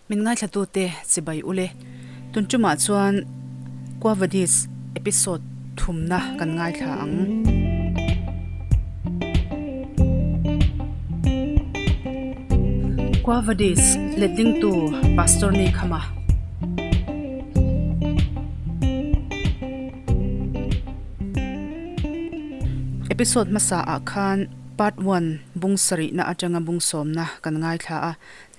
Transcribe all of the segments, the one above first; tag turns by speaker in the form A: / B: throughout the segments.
A: Min ngaithlatute chibai ule. Tun tumah chuan Quavadis episode thumna kan ngaithla ang. Quavadis letdingtu Pastor Ni Khama. Episode hmasa ah khan part one bung sarihna atanga bung sawmna kan ngaithla a.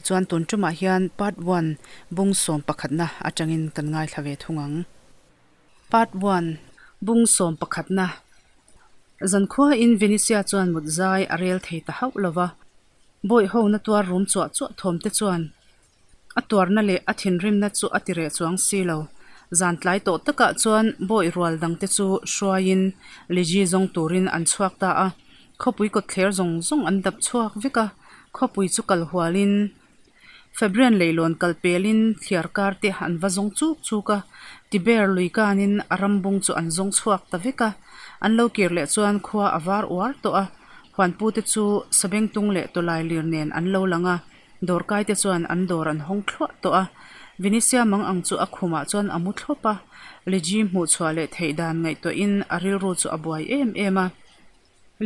A: Chuan tun tumah hian part one bung sawm pakhatna atangin kan ngaithla ve thung ang. Part one bung sawm pakhatna Zankhuain Venetia chuan mut zai a rel thei ta hauh lo va, Bawih ho na tuar rum chuah chuah thawm te chuan a tuarna leh a thinrimna chu a ti reh chuang si lo. Zan tlai tawh takah chuan Bawih rual dangte chu hruaiin Liji zawng turin an chhuak ta a. Khawpui kawtthler zawng zawng an dap chhuak vek a, khawpui chu kal hualin Fabrian leilawn kal pelin thliar kar te an va zawng chuk chuk a, Tiber lui kanin a ram bung chu an zawng chhuak ta vek a, an lo kir leh chuan khua a var uar tawh a, huanpu te chu Sabengtung leh Tawlai lir nen an lo lang a, dawrkai te chuan an dawr an hawng thluah tawh a, Venetia mang ang chu a khumah chuan a mu thlawp a, Liji hmuh chhuah leh theih dan ngaihtuahin a rilru chu a buai em em a.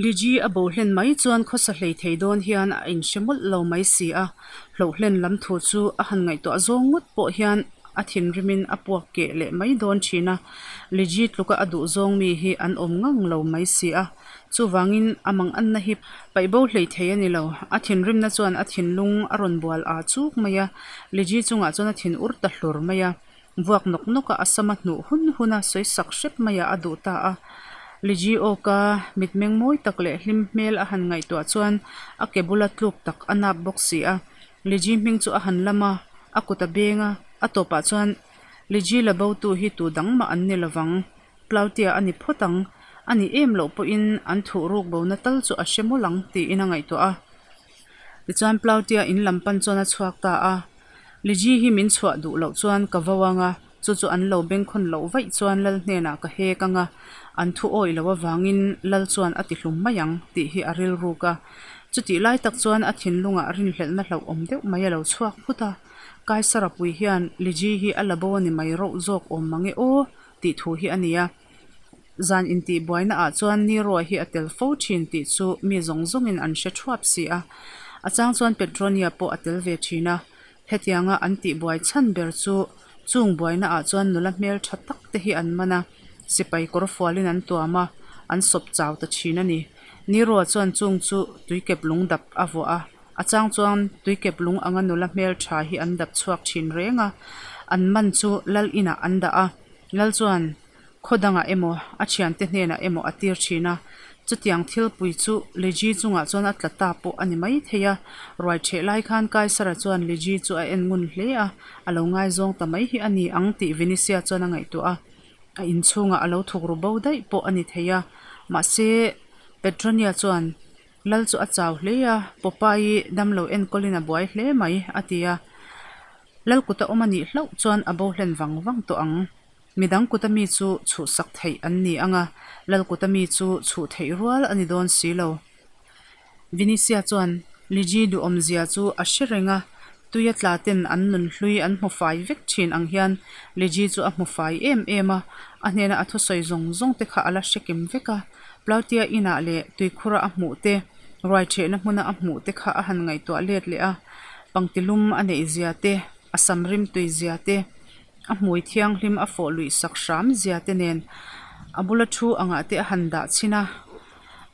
A: Liji a bo hlen mai chuan khawsa hlei thei dawn hian a inhre mawlh lo mai si a, hlauh hlen lam thu chu a han ngaihtuah zawng ngawt pawh hian a thinrimin a puak keh leh mai dawn thin a, Liji tluka a duh zawng mi hi an awm ngang lo mai si a, chuvangin a manganna hi paih bo hlei thei a ni lo, a thinrimna chuan a thinlung a rawn bual aa chuk mai a, Liji chungah chuan a thin ur ta hlur mai a. Vuak nawk nawk a a sama hnuh hun hun a sawi sak hrep mai ah a duh ta a. Liji awka mitmeng mawi tak leh hlim hmel a han ngaihtuah chuan a ke bula tluk tak a nap bawk si a. Liji hming chu a han lam a, a kut a beng a, a tawpah chuan Liji la bo tu hi tu dang mah an ni lovang. Plautia a ni phawt ang. A ni em loh pawhin an thuh ruk bona tal chu a hre mawlh ang tiin a ngaihtuah a. Tichuan Plautia in lam pan chuan a chhuak ta a. Liji hi min chhuah duh loh chuan ka vo ang a, chu chu an lo bengkhawn loh vaih chuan Lal hnenah ka hek ang a, an thu awih loh avangin Lal chuan a ti hlum mai ang tih hi a rilruk a. Chutih lai tak chuan a thinlungah rinhlelhna hlauhawm deuh mai a lo chhuak phut a, Kaisara pui hian Liji hi a la bo a ni mai rauh zawk awm mang e aw tih thu hi a ni a. Zan intih buaina ah chuan Nero hi a tel fo thin tih chu mi zawng zawngin an hre thuap si a. A chang chuan Petronia pawh a tel ve thin a. Hetianga an tih buai chhan ber chu chung buaina ah chuan nula hmel tha tak te hi an man a, sipai kawr fualin an tuam a, an sawp chau ta thin a ni. Nero chuan chung chu tuikep lung dap a vuah a, a chang chuan tuikep lung anga nula hmel tha hi an dap chhuak thin reng a, an man chu lal inah an dah a. Lal chuan Khaw dangah emaw, a thiante hnenah emaw a tir thin a. Chutiang thilpui chu Liji chungah chuan a tla ta pawh a ni mai thei a. Ruai theh lai khan Kaisara chuan Liji chu a en ngun hle a, a lo ngaizawng ta mai hi a ni ang tih Venetia chuan a ngaihtuah a. A inchhungah a lo thuk ru bo daih pawh a ni thei a. Mahse, Petronia chuan Lal chu a chau hle a, Popeye damlo enkawlin a buai hle mai, a ti a. Lal kuta awm a nih hlauh chuan a bo hlen vang vang tawh ang. Midang kuta mi chu chhuhsak theih an ni ang a, lal kuta mi chu chhuh theih rual a ni dawn si lo. Vinisia chuan Liji duhawmzia chu a hre reng a, tuia tla ten an nun hlui an hmu fai vek thin ang hian Liji chu a hmu fai em em a, a hnena a thusawi zawng zawng te kha a la hre kim vek a. Plautia inah leh tuikhura a hmuh te, ruai thehna hmuna a hmuh te kha a han ngaihtuah let leh a, pangtilum a neih zia te, a sam rimtui zia te, A hmui thianghlim a fawh luih sak hram zia te nen a bula thu angah te a han dah chhin a,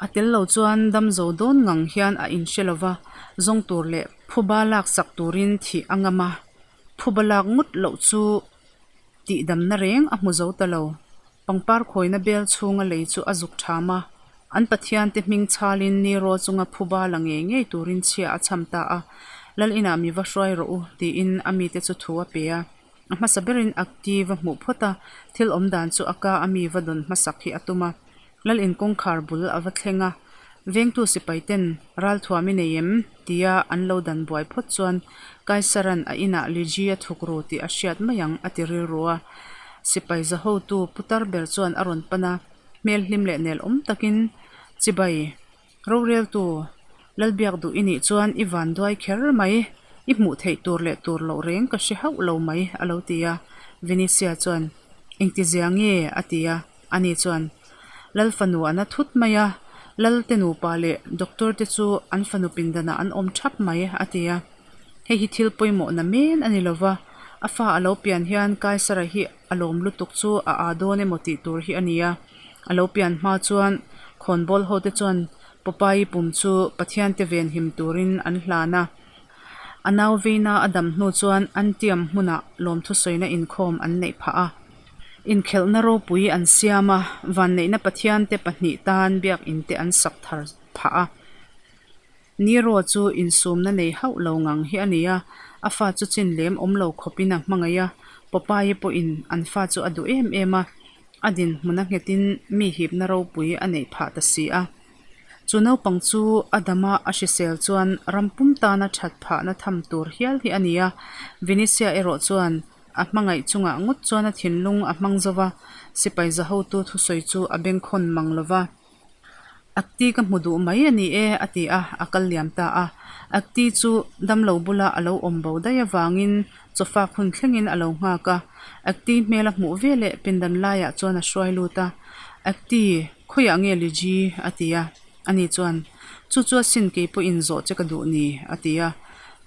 A: a tel lo chuan dam zo dawn ngang hian a inhre lo va, zawng tur leh phuba lak sak turin thih a ngam a, phuba lak ngawt loh chu tihdamna reng a hmu zo ta lo. Pangpar khawina bel chhunga lei chu a zuk tham a, an Pathian te hming chhalin Nero chunga phuba la ngei ngei turin chhia a cham ta a, Lal inah mi va hruai rawh u tiin a mite chu thu a pe a. A hmasa berin Akti va hmuh phawt a, thil awm dan chu a ka a mi va dawn hmasak hi a tum a. Lal in kawngkhar bul a va thleng a, Vengtu sipai ten ralthuam i nei em? tia an lo dan buai phawt chuan Kaisaran a inah Liji a thuk ru tih a hriat mai ang a ti rilru a. Sipai zahotu putar ber chuan a rawn pan a, hmel hlim leh nel awm takin, Chibai, roreltu, Lalbiak duh i nih chuan i van duai kher mai. I hmuh theih tur leh tur loh reng ka hre hauh lo mai, a lo ti a. Venetia chuan, Engtizia nge? a ti a. Ani chuan, Lal fanu an a thut mai a, Lal te nupa leh doctor te chu an fanu pindanah an awm thap mai, a ti a. Hei hi thil pawimawh na men a ni lo va, a fa a lo pian hian Kaisara hi a lawm lutuk chu a aa dawn emaw tih tur hi a ni a. A lo pian hma chuan khawnbawl ho te chuan Popeye pum chu Pathian te venhim turin an hlan a. A nau veina a dam hnu chuan Antium hmunah lawmthu sawina inkhawm an neih phah a. Inkhelhna ropui an siam a, vanneihna Pathian te pahnih tan biakin te an sak thar phah a. Nero chu insumna nei hauh lo ngang hi a ni a, a fa chu chin lem awm lo khawpin a hmangaih a, Popeye pawhin an fa chu a duh em em a, a dinhmun a nghetin mi hipna ropui a neih phah ta si a. Chu naupang chu a dama a hrisel chuan ram pum tana that phahna tham tur hial hi a ni a, Venetia erawh chuan a hmangaih chungah ngawt chuan a thinlung a hmang zo va, sipai zahotu thusawi chu a bengkhawn mang lo va. Akti ka hmu duh mai a ni e, a ti a, a kal liam ta a. Akti chu damlo bula a lo awm bo daih avangin chawfak hun thlengin a lo nghak a. Akti hmel a hmuh veleh pindan laiah chuan a hruai lut a. Akti, khawiah nge Liji? a ti a. Ani chuan, Chu chu asin kei pawhin zawh che ka duh ni, a ti a.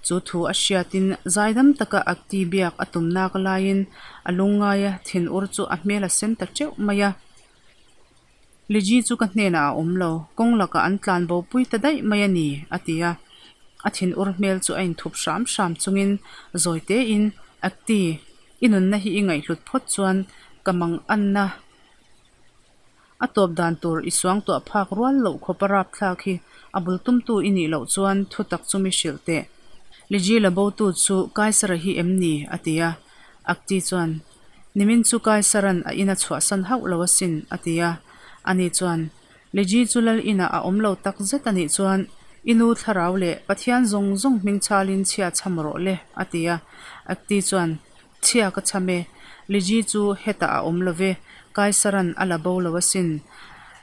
A: Chu thu a hriatin zaidam taka Akti biak a tum nak laiin a lungngaia thinur chu a hmel a sen ta teuh mai a. Liji chu ka hnenah a awm lo, kawng lakah an tlan bo pui ta daih mai a ni, a ti a. A thinur hmel chu a inthup hram hram chungin zawi tein, Akti, i nunna hi i ngaihhlut phawt chuan ka mang anna a tawp dan tur i suangtuah phak rual loh khawp a rapthlak hi a bul tumtu i nih loh chuan thutak chu mi hrilh teh. Liji la botu chu Kaisara hi em ni? a ti a. Akti chuan, Nimin chu Kaisaran a in a chhuahsan hauh lo asin, a ti a. Ani chuan, Liji chu lal inah a awm lo tak zet a nih chuan, I nu thlarau leh Pathian zawng zawng hming chhalin chhia chham rawh le, a ti a. Akti chuan, Chhia ka chham e, Liji chu hetah a awm lo ve, Kaisaran a la bo lo asin.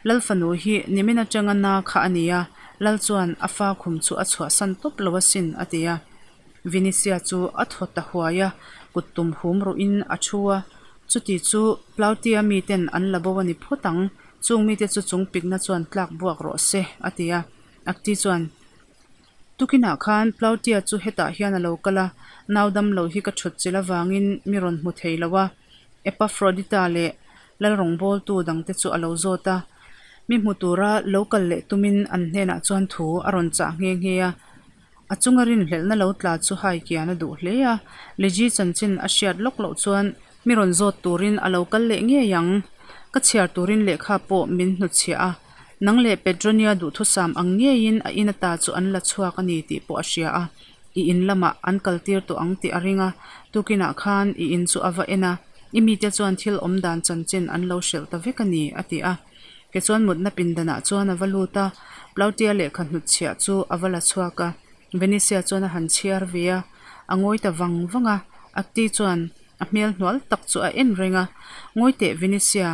A: Lal fanu hi nimin atanga na kha a ni a, lal chuan a fa khum chu a chhuahsan tawp lo asin, a ti a. Vinicius chu a thaw ta huai a, kut tum hum ruhin a thu a. Chuti chu Plautia miten an la bo a ni phawt ang, chung mite chu chung pikna chuan tlak buak rawh se, a ti a. Akti chuan, Tukinah khan Plautia chu hetah hian a lo kal a, nau dam lo hi ka thut chilh avangin mi rawn hmu thei lo a. Epafrodita leh Lalrawngbawltu dangte chu a lo zawt a, mi hmu tura lo kal leh tumin an hnenah chuan thu a rawn chah nghe nghe a. A chunga rinhlelhna lo tla chu hai kian a duh hle a, Liji chanchin a hriat lawk loh chuan mi rawn zawt turin a lo kal leh ngei ang. Ka chhiar turin lehkha pawh min hnutchhiah a, nang leh Petronia duhthusam ang ngeiin a in ata chu an la chhuak a ni tih pawh a hria a, i in lamah an kaltir tawh ang tih a ring a, tukinah khan i in chu a va en a, i mite chuan thil awm dan chanchin an lo hrilh ta vek a ni, a ti a. Tichuan mutna pindanah chuan a va lut a, Plautia lehkha hnutchhiah chu a va la chhuak a, Venetia chuan a han chhiar ve a, a ngawi ta vang vang a, Akti chuan a hmel hnual tak chu a en reng a, Ngawi teh Venetia,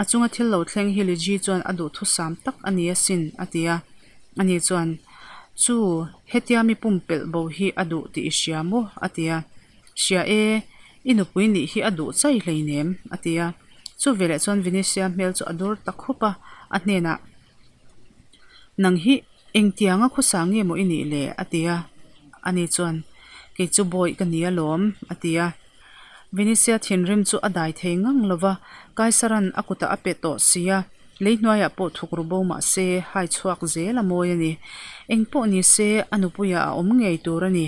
A: a chunga thil lo thleng hi Liji chuan a duhthusam tak a ni asin, a ti a. Ani chuan, Chu, hetia mi pumpelh bo hi a duh tih i hria maw? a ti a. Hria e, i nupui nih hi a duh chai hleinem, a ti a. Chu veleh chuan Venetia hmel chu a dur ta khup a, a hnenah, Nang hi engtianga khawsa nge maw i nih le? a ti a. Ani chuan, Kei chu bawih ka ni alawm, a ti a. Venetia thinrim chu a dai thei ngang lo va, Kaisaran a kutah a pe tawh si a, lei hnuaiah pawh thuk ru bo mah se, hai chhuak zel a mawi a ni. Eng pawh ni se, a nupuiah a awm ngei tur a ni.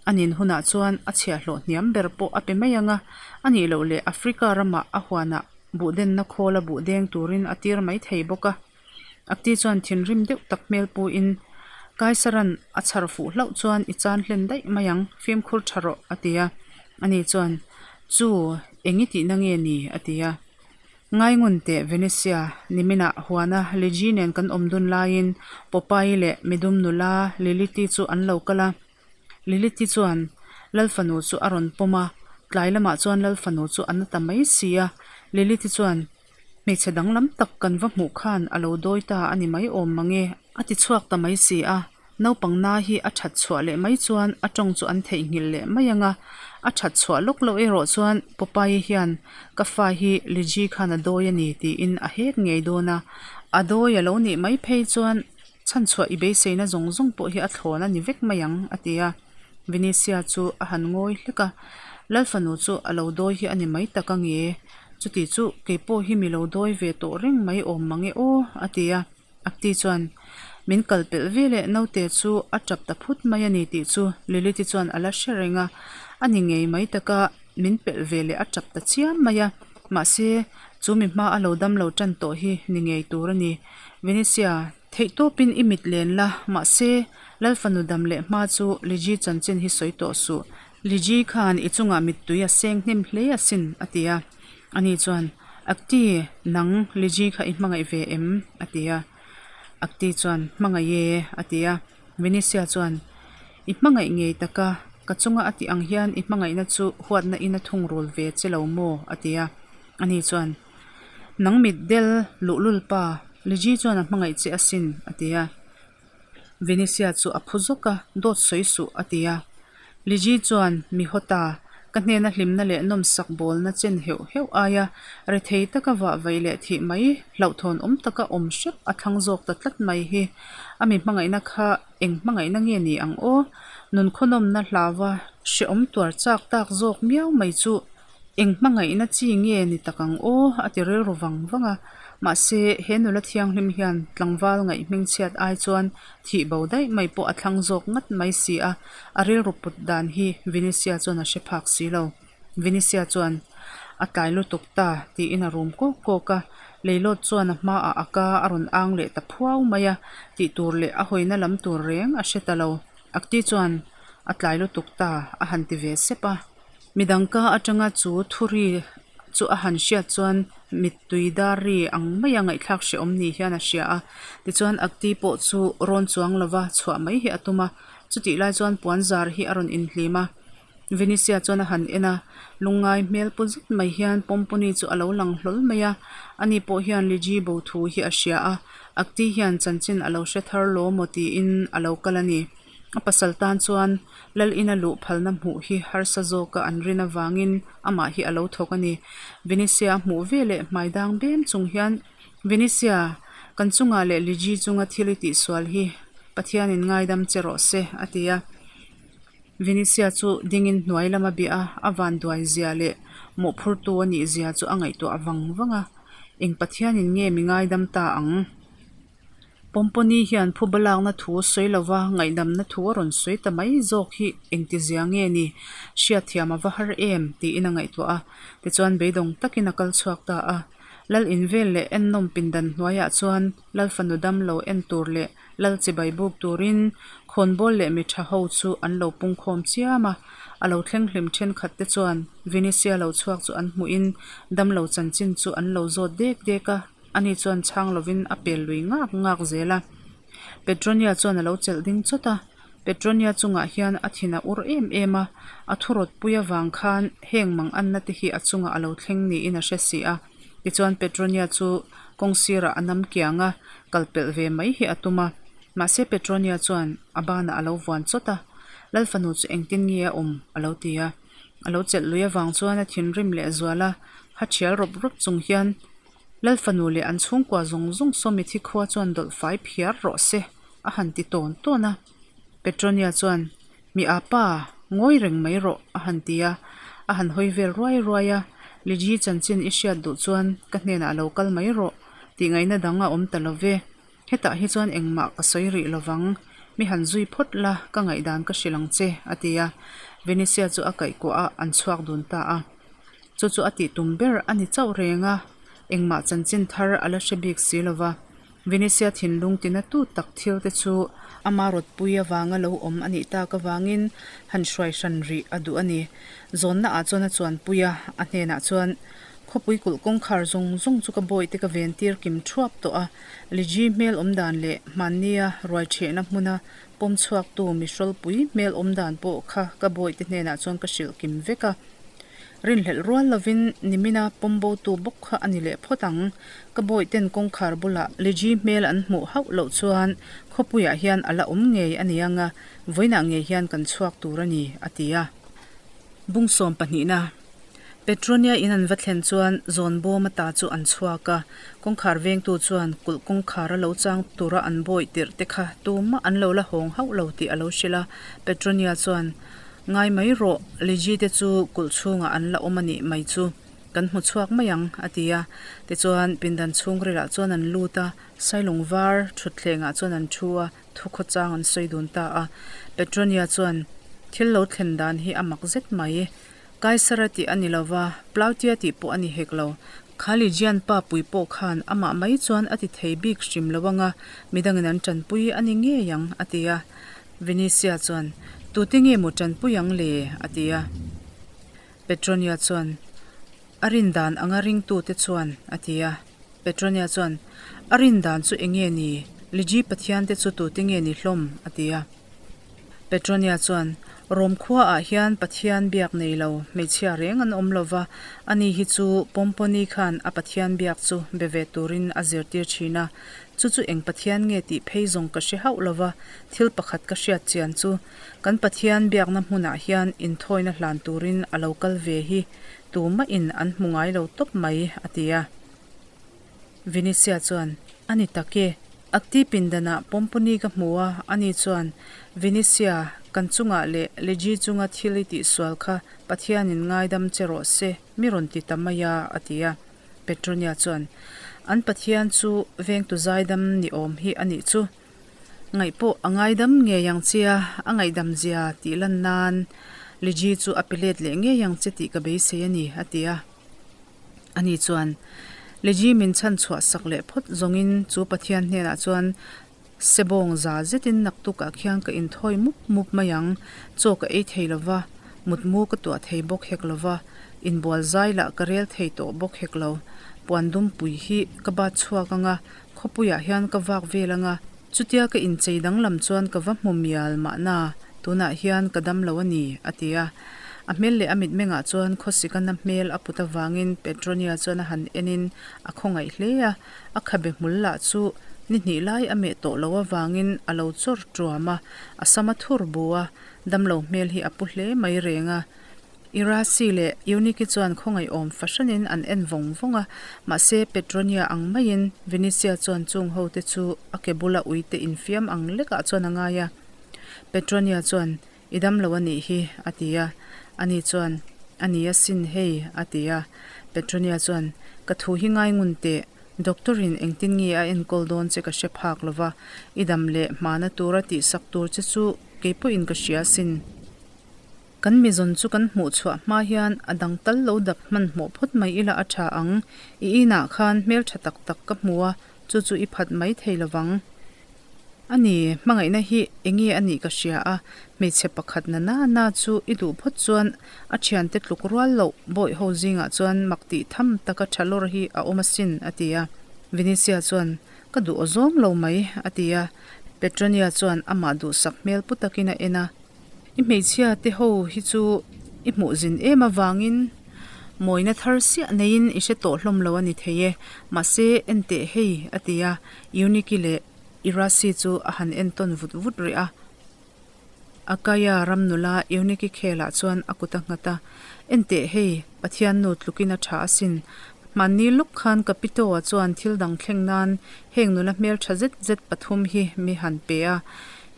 A: A nin hunah chuan a chhiahhlawh hniam ber pawh a pe mai ang a, a nih loh leh Africa ramah a huanah buhdenna khawla buh deng turin a tir mai thei bawk a. Akti chuan thinrim deuh tak hmel puin, Kaisaran a chhar fuh hlauh chuan i chan hlen daih mai ang, fimkhur tha rawh, a ti a. Ani chuan, Chu, eng i tihna nge ni? a ti a. Ngaingun teh Venetia, niminah huana Liji nen kan awm dun laiin Popeye leh midum nula Lilith-i chu an lo kal a. Lilith-i chuan Lal fanu chu a rawn pawm a, tlai lamah chuan Lal fanu chu a na ta mai si a. Lilith-i chuan, Hmeichhe danglam tak kan va hmuh khan a lo dawi ta a ni mai awm mang e, a ti chhuak ta mai si a. Naupang na hi a that chhuah leh mai chuan a tawng chu an theihnghilh leh mai ang a, a that chhuah lawk loh erawh chuan Popeye hian ka fa hi Liji khan a dawi a ni tiin a hek ngei dawn a, a dawi a lo nih mai phei chuan chhanchhuah i beiseina zawng zawng pawh hi a thlawn a ni vek mai ang a ti a, Venetia chu a han ngawi hlek a, Lalfanu chu a lo dawi hi a ni mai tak a nge, chuti chu keipawh hi mi lo dawi ve tawh reng mai awm mang e aw a ti a. Akti chuan, Min kal pelh ve leh naute chu a tap ta phut mai a ni tih chu Lilith-i chuan a la hre reng a, a ni ngei mai taka min pelh ve leh a tap ta chiam mai a, mahse chu mi hma a lo dam lo tan tawh hi ni ngei tur a ni. Venetia, theihtawpin i mit len la, mahse Lalfanu dam leh hma chu Liji chanchin hi sawi tawh suh. Liji khan i chungah mittui a seng hnem hle asin, a ti a. Ani chuan, Akti, nang Liji kha i hmangaih ve em? a ti a. Akti chuan, Hmangaih e, a ti a. Venetia chuan, I hmangaih ngei taka, ka chunga a tih ang hian i hmangaihna chu huatna in a thungrul ve che lo maw? a ti a. Ani chuan, Nang mitdel luhlul pa, Liji chuan a hmangaih che asin, a ti a. Venetia chu a phu zawk a, Dawt sawi suh, a ti a. Liji chuan, Mi hawta, ka hnena hlimna leh nawmsak bawlna chen heuh heuh aia rethei taka vah vaih leh thih mai hlauhthawn awm taka awm hrep a thlang zawk ta tlat mai hi. A mi hmangaihna kha eng hmangaihna nge ni ang aw? Nunkhawnawmna hlauva hrehawm tuar chak tak zawk miau mai chu Eng hmangaihna chi nge ni tak ang aw? a ti rilru vang vang a. Mahse, he nula thianghlim hian tlangval ngaih hmingchhiat ai chuan thih bo daih mai pawh a thlang zawk ngat mai si a, a rilru put dan hi Venetia chuan a hre phak si lo. Venetia chuan, A tlai lutuk ta, tiin a rum kawk kawk a. Leilawt chuan a hmaah a ka a rawn ang leh ta phuau mai a, tih tur leh a hawina lam tur reng a hre ta lo. Akti chuan, A tlai lutuk ta, a han ti ve sep a. Midang ka atanga chu thuri chu a han hriat chuan mittui dar ri ang maia ngaihthlak hrehawm ni hian a hria a. Tichuan Akti pawh chu rawn chuang lova chhuah mai hi a tum a. Chutih lai chuan puan zar hi a rawn inhlim a. Venetia chuan a han en a, lungngai hmel pu zet mai hian Pomponi chu a lo lang hlawl mai a. Ani pawh hian Liji bo thu hi a hria a, Akti hian chanchin a lo hre thar law maw tiin a lo kal a ni. A pasal tan chuan Lal ina luh phalna hmuh hi harsa zawka an rin avangin amah hi a lo thawk a ni. Venetia a hmuh ve leh hmai dang bem chung hian, Venetia, kan chungah leh Liji chunga thil i tihsual hi Pathianin ngaidam che rawh se, a ti a. Venetia chu dingin hnuai lama bia a, a vanduai zia leh mawhphurtu a nih zia chu a ngaihtuah vang vang a. Eng Pathianin nge mi ngaidam ta ang? Pomponi hian phuba lakna thu sawi lova ngaihdamna thu a rawn sawi ta mai zawk hi engtizia nge ni? Hriatthiam a va har em? tiin a ngaihtuah a. Tichuan beidawng takin a kal chhuak ta a. Lal invel leh ennawm pindan hnuaiah chuan Lal fanu dam lo en tur leh Lal chibai buk turin khawnbawl leh mi tha ho chu an lo pungkhawm chiam a. A lo thleng hlim thenkhat te chuan Venetia lo chhuak chu an hmuhin damlo chanchin chu an lo zawt dek dek a. Ani chuan chhang lovin a pel lui ngak ngak zel a. Petronia chuan a lo chelh ding chawt a. Petronia chungah hian a thin a ur em em a, a thurawt pui avang khan heng mang anna te hi a chungah a lo thleng niin a hre si a. Tichuan Petronia chu kawng sirah a nam kiang a, kal pelh ve mai hi a tum a. Mahse Petronia chuan a banah a lo vuan chawt a, Lal fanu chu engtin nge a awm? a lo ti a. A lo chelh lui avang chuan a thinrim leh zual a, ha thial rawp rawp chung hian Lal fanu leh an chhungkua zawng zawng sawmi thi khua chuan dawlh fai phiar rawh se, a han ti tawn tawn a. Petronia chuan, Mi a pa, ngawi reng mai rawh, a han ti a. A han hawi vel ruai ruai a, Liji chanchin i hriat duh chuan ka hnenah lo kal mai rawh, tih ngaihna dang a awm ta lo ve. Hetah hi chuan engmah ka sawi rih lo vang, mi han zui phawt la, ka ngaihdan ka hrilh ang che, a ti a. Venetia chu a kaihkuah a, an chhuak dun ta a. Chu chu a tih tum ber a ni chauh reng a, engmah chanchin thar a la hre bik si lo va. Venetia thinlung tina tu tak thil te chu ama rawtpui avanga lo awm a nih tak avangin han hruai hran rih a duh a ni. Zawnna ah chuan a chuanpui a, a hnenah chuan, Khawpui kulh kawngkhar zawng zawng chu ka bawihte ka ven tir kim thuap tawh a, Liji hmel awm dan leh hmannia ruai thehna hmuna pawm chhuaktu mihrawlpui hmel awm dan pawh kha ka bawihte hnenah chuan ka hrilh kim vek a. Rinhlelh rual lovin nimina pawmbotu bawk kha a ni leh phawt ang. Ka bawihten kawngkhar bulah Liji hmel an hmuh hauh loh chuan khawpuiah hian a la awm ngei a ni ang a, vawiinah ngei hian kan chhuak tur a ni, a ti a. Bung sawm pahnihna Petronia in an va thlen chuan zawn bawm ata chu an chhuak a, kawngkhar vengtu chuan kulh kawngkhar a lo chang tura an bawih tirh te kha tumah an lo la hawng hauh lo tih a lo hrilh a. Petronia chuan, Ngai mai rawh, Liji te chu kulh chhungah an la awm a nih mai chu kan hmu chhuak mai ang, a ti a. Tichuan, pindan chhungrilah chuan an lut a, Sailung var thutthlengah chuan an thu a, thukhawchang an sawi dun ta a. Petronia chuan, Thil lo thlen dan hi a mak zet mai. Kaisara tih a ni lo va, Plautia tih pawh a ni hek lo. Kha Ligian pa pui pawh khan amah mai chuan a ti thei bik hrim lo anga midangin an tanpui a ni ngei ang, a ti a. Venetia chuan, Tute nge maw tanpui ang le? a ti a. Petronia chuan, A rin dan anga ringtute chuan, a ti a. Petronia chuan, A rin dan chu eng nge ni? Ligi pathiante chu tute nge ni hlawm? a ti a. Petronia chuan, Rom khuaah hian Pathian biak nei lo hmeichhia reng an awm lo va, ani hi chu Pomponi khan a Pathian biak chu be ve turin a zirtir thin a. Chu chu eng Pathian nge tih phei zawng ka hre hauh lo va, thil pakhat ka hriat chian chu kan Pathian biakna hmunah hian inthawina hlan turin a lo kal ve hi tumahin an hmu ngai lo tawp mai, a ti a. Venetia chuan, A ni tak e. Akti pindanah Pomponi ka hmu a, ani chuan, Venetia, kan chungah leh Legi chunga thil i tihsual kha Pathianin ngaidam che rawh se, mi rawn ti ta mai a, a ti a. Petronia chuan, An Pathian chu vengtu zaidam ni awm hi a nih chu. Ngaih pawh a ngaidam ngei ang che a, a ngaihdam zia tih lan nan Legi chu a pe let leh ngei ang che tih ka beisei a ni, a ti a. Ani chuan, Legi min chhan chhuah sak leh phawt zawngin chu Pathian hnenah chuan sebawng za zetin naktukah khian ka inthawi mup mup mai ang, chaw ka ei thei lo va, mutmu ka tuah thei bawk hek lo va, inbual zai lah ka rel thei tawh bawk hek lo. Puan dumpui hi ka bat chhuak ang a, khawpuiah hian ka vak vel ang a, chutia ka inchei danglam chuan ka va hmu mial mahna, tunah hian ka dam lo a ni, a ti a. A hmel leh a mitmengah chuan khawsikana hmel a put avangin Petronia chuan a han enin a khawngaih hle a, a khabe hmul lah chu ni hnih lai a meh tawh lo avangin a lo chawr tuam a, a sam a thur bu a, damlo hmel hi a pu hle mai reng a. Irasi leh Eunike chuan khawngaihawm fahranin an en vawng vawng a, mahse Petronia ang maiin Venetia chuan chung hote chu a ke bula uite infiam ang lekah chuan a ngai a. Petronia chuan I dam lo a nih hi, a ti a. Ani chuan, A ni asin hei, a ti a. Petronia chuan, Ka thu hi ngai ngun teh, doctor-in engtin nge a enkawl dawn che ka hre phak lo va, i dam leh hmana tura tihsak tur che chu kei pawhin ka hria asin. Kan mizawn chu kan hmuh chhuah hma hian a dang tal lo dap hmanhmawh phawt mai ila a tha ang. I inah khan hmeltha tak tak ka hmu a, chu chu i phat mai thei lo vang. A ni, hmangaihna hi enge a nih ka hria a, hmeichhe pakhat na na na chu i duh phawt chuan a thiante tluk rual loh bawih ho zingah chuan mak tih tham taka tha lawr hi a awm asin, a ti a. Venetia chuan, Ka duh aw zawng lo mai, a ti a. Petronia chuan amah duhsak hmel pu takin a en a. I hmeichhia te ho hi chu i hmuh zin em avangin mawina thar siah neiin i hre tawh hlawm lo a ni thei e, mahse enteh hei, a ti a. Eunike leh Irasi chu a han entawn vut vut rih a. Akaia ram nula Eunike khelah chuan a kut a nghat a, Enteh hei, Pathian nu tlukin a tha asin. Hmanni lawk khan Capito-a chuan thil dang thleng nan heng nula hmeltha zet zet pathum hi mi han pe a.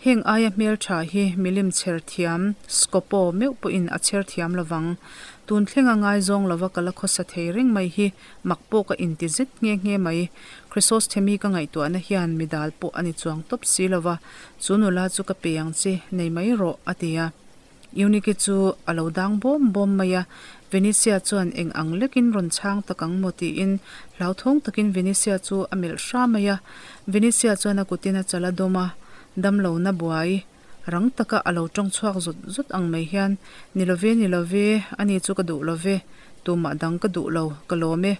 A: Heng aia hmeltha hi milim chher thiam Scopo meuh pawhin a chher thiam lovang. Tun thlenga ngaizawng lova ka la khawsa thei reng mai hi Mak pawh ka inti zet nghe nghe mai. Chrysosthemi ka ngaihtuahna hian mi dal pawh a ni chuang tawp si lo va, chu nula chu ka pe ang che, nei mai rawh, a ti a. Eunike chu a lo dang bawm bawm mai a, Venetia chuan eng ang lekin rawn chhang tak ang maw tiin hlauthawng takin Venetia chu a melh hra mai a. Venetia chuan a kutin a chal a dawm a, damlohna buai Rang taka a lo tawng chhuak zut zut ang mai hian, Ni lo ve, ni lo ve, ani chu ka duh lo ve, tumah dang ka duh lo, ka lawm e.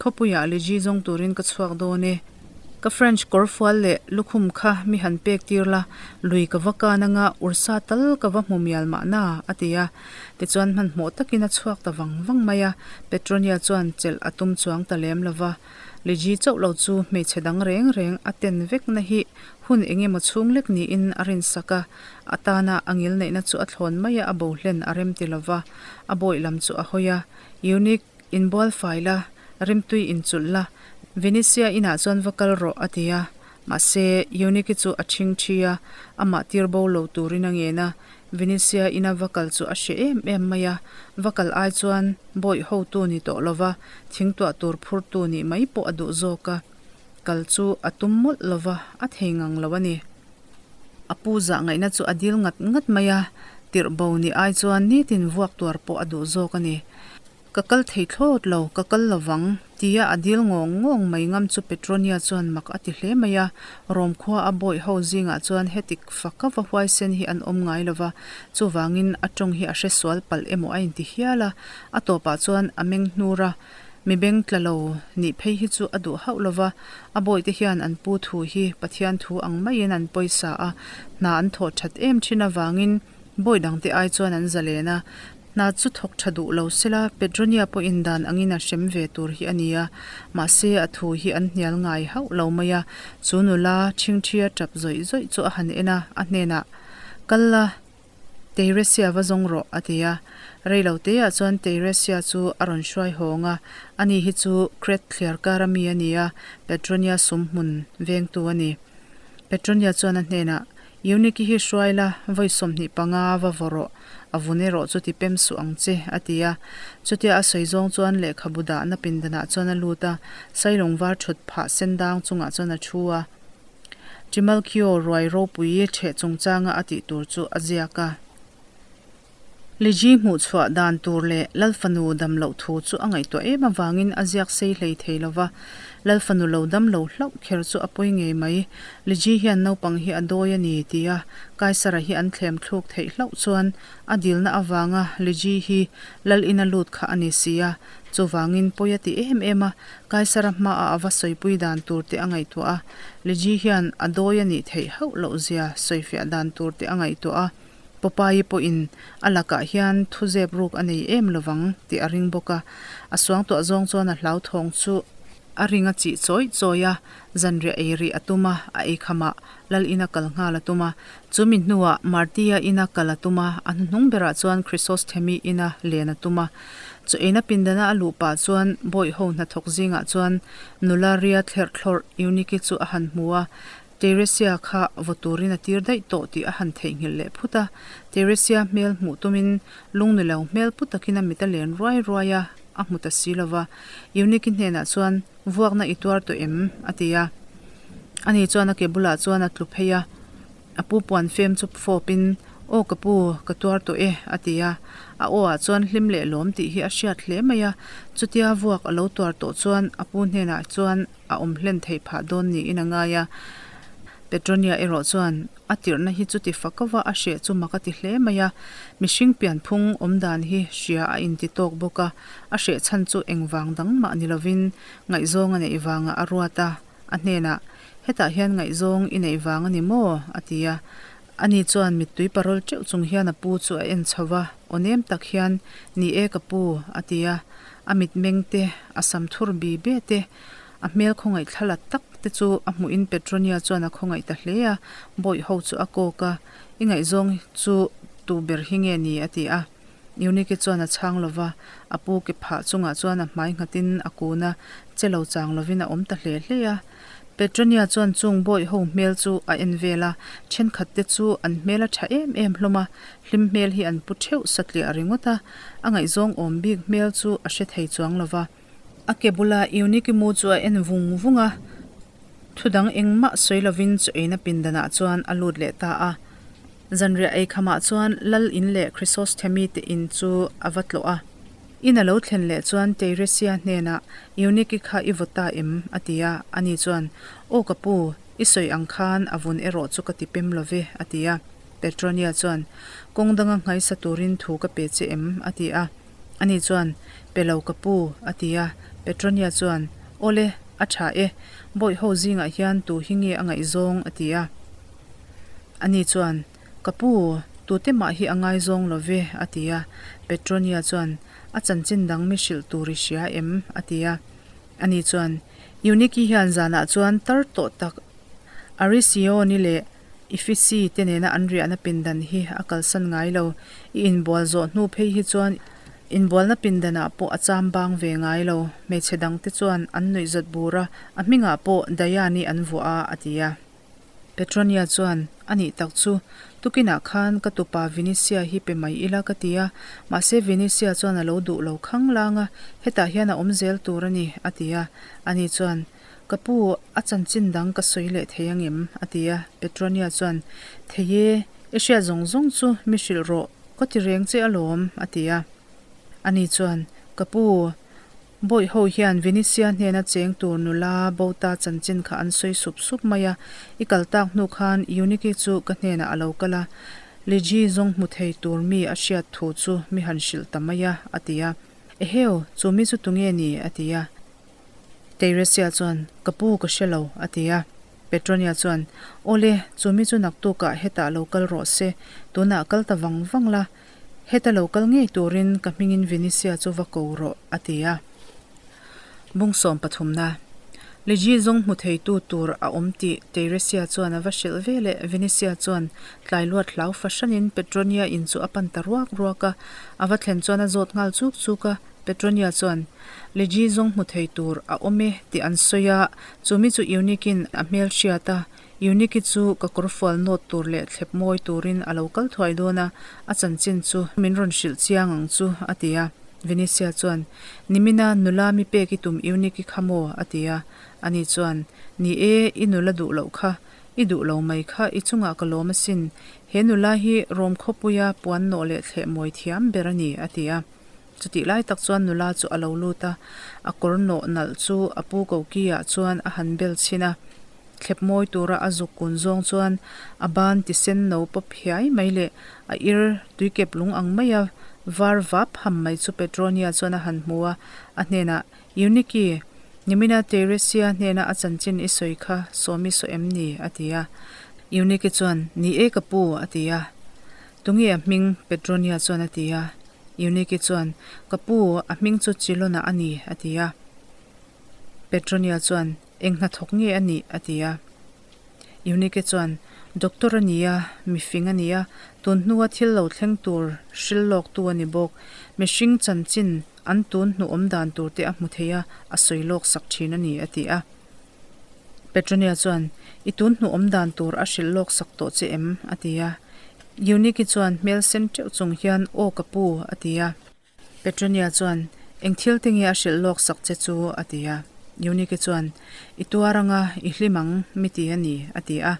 A: Khawpuiah Liji zawng turin ka chhuak dawn e. Ka French kawrfual leh lukhum kha mi han pek tir la, lui ka va kan anga ursa tal ka va hmu mial mahna, a ti a. Tichuan hmanhmawh takin a chhuak ta vang vang mai a, Petronia chuan chelh a tum chuang ta lem lo va. Liji chauh lo chu hmeichhe dang reng reng a ten vekna hi hun eng emaw chhung lek niin a rinsak a, a tana a ngil neihna chu a thlawn mai a, a bo hlen a rem ti lo va, a bawih lam chu a hawi a. Eunik, inbual fai la, rimtui inchulh la, Venetia inah chuan va kal rawh, a ti a. Mahse, Eunike chu a ṭhing ṭhi a, amah tir bo lo turin a ngen a. Venetia ina va kal chu a hre em em mai a, va kal ai chuan bawih hotu ni tawh lova thingtuah tur phurtu nih mai pawh a duh zawk a. Kal chu a tum mawlh lova, a thei ngang lo a ni. A pu zah ngaihna chu a dil ngat ngat mai a, tirh bo nih ai chuan nitin vuak tuar pawh a duh zawk a ni. Ka kal thei thlawt lo, ka kal lo vang, tia a dil ngawng ngawng mai ngam chu Petronia chuan mak a ti hle mai a. Rom khua a bawih ho zingah chuan heti faka va huaisen hi an awm ngai lo va, chuvangin a tawng hi a hre sual palh emaw a inti hial a. A tawpah chuan a meng hnur a, mi beng tla lo nih phei hi chu a duh hauh lo va, a bawihte hian an pu thu hi Pathian thu ang maiin an pawisa a, hna an thawh that em thin avangin Bawi dangte ai chuan an zalen a, hna chu thawk tha duh lo sela Petronia pawhin dan angin a hrem ve tur hi a ni a, mahse a thu hi an hnial ngai hauh lo mai a, chu nula ṭhingṭhia ṭap zawih zawih chu a han en a, a hnenah, Kal la, Teresia va zawng rawh, a ti a. Rei lo teah chuan Teresia chu a rawn hruai hawng a, ani hi chu Crete thliar kara mi a ni a, Petronia sumhmun vengtu a ni. Petronia chuan a hnenah, Euniki hi hruai la, vawi 25 va vaw rawh, a vun erawh chu ti pem suh ang che, a ti a. Chutia a sawi zawng chuan lehkhabu dahna pindanah chuan a lut a, Sailung var thut phah sen dang chungah chuan a thu a. Trimalchio ruai ropui ṭheh chungchanga a tih tur chu a ziak a. Liji hmuhchhuah dan tur leh Lal fanu dam loh thu chu a ngaihtuah em avangin a ziak sei hlei thei lo va, Lal fanu lo dam lo hlauh kher chu a pawi ngei mai. Liji hian naupang hi a dawi a ni tia Kaisara hi an thlem thluk theih hlauh chuan a dilna avanga Liji hi Lal ina lut kha a ni si a, chuvangin pawi a ti em em a, Kaisara hmaah a va sawipui dan tur te a ngaihtuah a, Liji hian a dawi a nih theih hauh loh zia sawifiah dan tur te a ngaihtuah a. Popeye pawhin a lakah hian thu zep ruk a nei em lovang tih a ring bawk a, a suangtuah zawng chuan a hlauthawng chu a ring a chih chawi chawi a, zanriah ei rih a tum a, a eikhamah Lal ina kal nghal a tum a, chumi hnuah Martia ina kal a tum a, a hnuhnung berah chuan Chrysosthemi ina len a tum a. Chaw eina pindana a luh pah chuan bawih ho hnathawk zingah chuan nula ria thlerh thlawrh Eunike chu a han hmu a, Teresia kha vaw turin a tir daih tawh tih a han theihnghilh leh phut a. Teresia hmel hmuh tumin lungni lo hmel pu takin a mit a len ruai ruai a, a hmu ta si lo va. Eunike hnenah chuan, Vuakna i tuar tawh em? a ti a. Ani chuan a ke bulah chuan a tlu phei a, a pu puan fem chu fawpin, Aw ka pu, ka tuar tawh e, a ti a. A aw ah chuan hlim leh lawm tih hi a hriat hle mai a. Chutia vuak a lo tuar tawh chuan a pu hnenah chuan, a awm hlen theih phah dawn niin a ngai a. Petronia erawh chuan a tirhna hi chuti fakova a hreh chu mak a ti hle mai a, mihring pianphung awm dan hi hria a inti tawk bawk a, a hreh chhan chu engvang dang mah ni lovin ngaihzawng a neih vangah a ruat a, a hnenah, Hetah hian ngaihzawng i neih vang a ni maw? a ti a. Ani chuan mittui parawl teuh chung hian a pu chu a en chho va, aw nem tak hian, Ni e ka pu, a ti a. A mitmeng te, a sam thur bi be te, a hmel khawngaih thla la tak te chu a hmuhin Petronia chuan a khawngaih ta hle a, bawih ho chu a kawk a, I ngaihzawng chu tu ber hi nge ni? a ti a. Eunike chuan a chhang lo va, a pu ke phah chungah chuan a hmai nghatin a kun a, che lo chang lovin a awm ta hle hle a. Petronia chuan chung bawih ho hmel chu a en vel a, thenkhat te chu an hmel a tha em em hlawm a, hlim hmel hi an pu theuh satliah ringawt a, a ngaihzawng awm bik hmel chu a hre thei chuang lo va. A ke bula Eunike mu chu a en vung vung a, thu dang engmah sawi lovin chaw eina pindanah chuan a lut leh ta a. Zanriah eikhamah chuan Lal in leh Chrysosthemi te in chu a va tlawh a. In a lo thlen leh chuan Teresia hnenah, Eunike kha i vaw ta em? a ti a. Ani chuan, Aw ka pu, i sawi ang khan a vun erawh chu ka ti pem lo ve, a ti a. Petronia chuan, Kawng danga nghaisa turin thu ka pe che em? a ti a. Ani chuan, Pe lo ka pu, a ti a. Petronia chuan, Awle, A tha e, bawih ho zingah hian tu hi nge a ngaihzawng? a ti a. Ani chuan, Ka pu, tute mah hi a ngaizawng lo ve, a ti a. Petronia chuan, A chanchin dang mi hrilh tur i hria em? a ti a. Ani chuan, Euniki hian zanah chuan tar tawh tak Arisioni leh Ifisi te nena an riahna pindan hi a kalsan ngai lo. I inbual zawh hnu phei hi chuan inbualna pindanah pawh a cham bang ve ngai lo. Hmeichhe dangte chuan an nuihzat bur a, a hmingah pawh Dayani an vuah a, a ti a. Petronia chuan, A nih tak chu, tukinah khan ka tupa Vinisia hi pe mai ila ka ti a, mahse Vinisia chuan a lo duh lo khang lang a, hetah hian a awm zel tur a ni, a ti a. Ani chuan, Ka pu, a chanchin dang ka sawi leh thei angem? a ti a. Petronia chuan, Thei e, i hriat zawng zawng chu mi hrilh rawh, ka ti reng che alawm, a ti a. Ani chuan, Ka pu, Bawih ho hian Venisia hnena cheng tur nula Bota chanchin kha an sawi sup sup mai a, i kal tak hnu khan Eunike chu ka hnenah a lo kal a, Liji zawng hmu thei tur mi a hriat thu chu mi han hrilh ta mai a, a ti a. Eheu, chu mi chu tunge ni? a ti a. Teresia chuan, Ka pu ka hre lo, a ti a. Petronia chuan, Awle, chu mi chu naktukah hetah lo kal rawh se, tunah kal ta vang vang la, Heta lo kal ngei turin ka hmingin Venisia chu va ko rawh, a ti a. Bung sawm pathumna. Liji zawng hmu theitu tur a awm tih Teresia chuan a va hrilh ve leh Venisia chuan tlai luat hlau fahranin Petronia in chu a pan ta ruak ruak a. A va thlen chuan a zawt nghal chuk chuk a. Petronia chuan, Liji zawng hmu thei tur a awm e tih an sawi a, chumi chu Eunice-in a hmelhriat a, Eunike chu ka kawrfual nawt tur leh thlep mawi turin a lo kal thuai dawn a, a chanchin chu min rawn hrilh chiang ang chu, a ti a. Venetia chuan, Nimina nula mi pek i tum Eunike kha maw? a ti a. Ani chuan, Ni e, i nula duh loh kha. I duh lo mai kha i chungah ka lawm asin. He nula hi Rom khawpuia puan nawh leh thleh mawi thiam ber a ni, a ti a. Chutih lai tak chuan nula chu a lo lut a, a kawr nawh nalh chu a pu koki-ah chuan a han bel chhin a. Thlep mawi tura a zuk kun zawng chuan a ban ti sen no pawp hiai mai leh a ir tuikep lung ang maia var vap ham mai chu Petronia chuan a han hmu a, a hnenah, Eunike, nimina Teresia hnena a chanchin i sawi kha sawm i saw em ni? a ti a. Eunike chuan, Ni e ka pu, a ti a. Tunge a hming? Petronia chuan a ti a. Eunike chuan, Ka pu, a hming chu Chilona a ni, a ti a. Petronia chuan, Eng hnathawk nge a nih? a ti a. Eunike chuan, Doctor a ni a, mifing a ni a, tun hnua thil lo thleng tur hril lawktu a ni bawk. Mihring chanchin an tun hnu awm dan tur te a hmu thei a, a sawi lawk sak thin a ni, a ti a. Petronia chuan, I tun hnu awm dan tur a hrilh lawk sak tawh che em? a ti a. Eunike chuan hmel sen teuh chung hian, Aw ka pu, a ti a. Petronia chuan, Eng thil te nge a hrilh lawk sak che chu? a ti a. Eunike chuan, I tuar anga, i hlim ang, mi ti a ni, a ti a.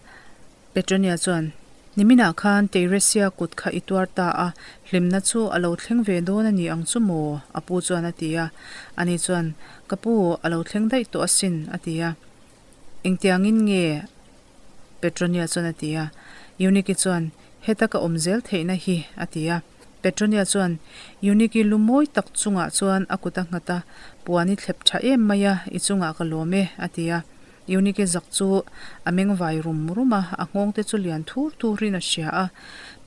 A: Petronia chuan, Niminah khan Teresia kut kha i tuar ta a, hlimna chu a lo thleng ve dawn a ni ang chu maw? a pu chuan a ti a. Ani chuan, Ka pu, a lo thleng daih tawh asin, a ti a. Engtiangin nge? Petronia chuan a ti a. Eunike chuan, Heta ka awm zel theihna hi, a ti a. Petronia chuan Eunike lu mawi tak chungah chuan a kut a nghat a, Puan i thlep tha em mai a, i chungah ka lawm e, a ti a. Eunike zak chu a meng vai rum rum a, a nghawng te chu lian thur thurin a hria a.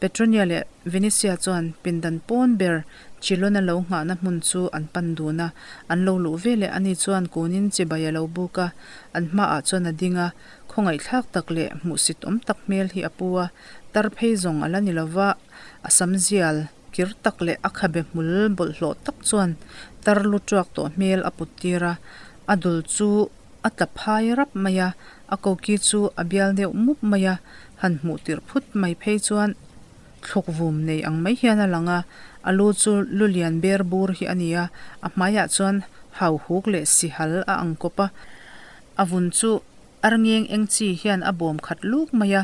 A: Petronia leh Venetia chuan pindan pawn ber Chilona lo nghahna hmun chu an pan dun a, an lo luh veleh ani chuan kunin chibai a lo buk a, an hmaah chuan a ding a, khawngaihthlak tak leh hmuhsit awm tak hmel hi a pu a, tar phei zawng a la ni lova. A sam zial kir tak leh a khabe hmul bawlhhlawh tak chuan tar lu tuak tawh hmel a put tir a, a dul chu a tla phai rap mai a, a koki chu a bial deuh mup mai a, han hmuh tirh phut mai phei chuan thluk vum nei ang mai hian a lang a, a lu chu lu lian ber bur hi a ni a, a hmaiah chuan hau huk leh sihal a ang kawp a, a vun chu Arngeng eng chi hian a bawm khat luk mai a,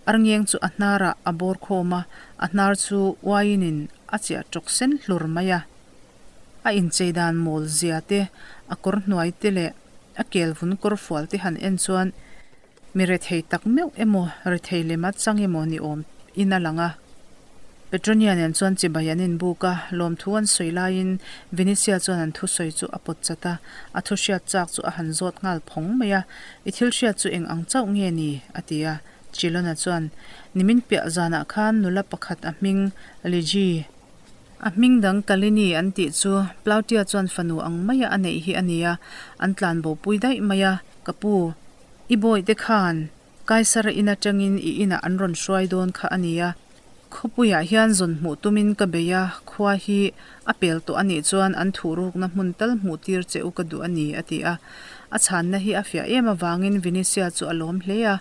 A: arngeng chu a hnarah a bawr khawm a, a hnar chu uainin a chiah tawk sen hlur mai a. A inchei dan mawl zia te, a kawr hnuai te leh a kel vun kawr fual te han en chuan mi rethei tak meuh emaw, rethei lema chang emaw ni awm in a lang a. Petronia nen chuan chibai an inbuk a, lawmthu an sawi laiin Vinicia chuan an thusawi chu a pawt chat a, a thu hriat chak chu a han zawt nghal phawng mai a, I thil hriat chu eng ang chauh nge ni? a ti a. Chilona chuan, Nimin piah zanah khan nula pakhat a hming Liji, a hming dang Kalini an tih chu Plautia chuan fanu ang maia a neih hi a ni a, an tlanbo pui daih mai a, ka pu, i bawihte khan Kaisara in atangin i inah an rawn hruai dawn kha a ni a, khawpuiah hian zawn hmuh tumin ka bei a, khua hi a pel tawh a nih chuan an thuhrukna hmun tal hmuh tir che u ka duh a ni, a ti a. A chhanna hi a fiah em avangin Vinicius chu a lawm hle a,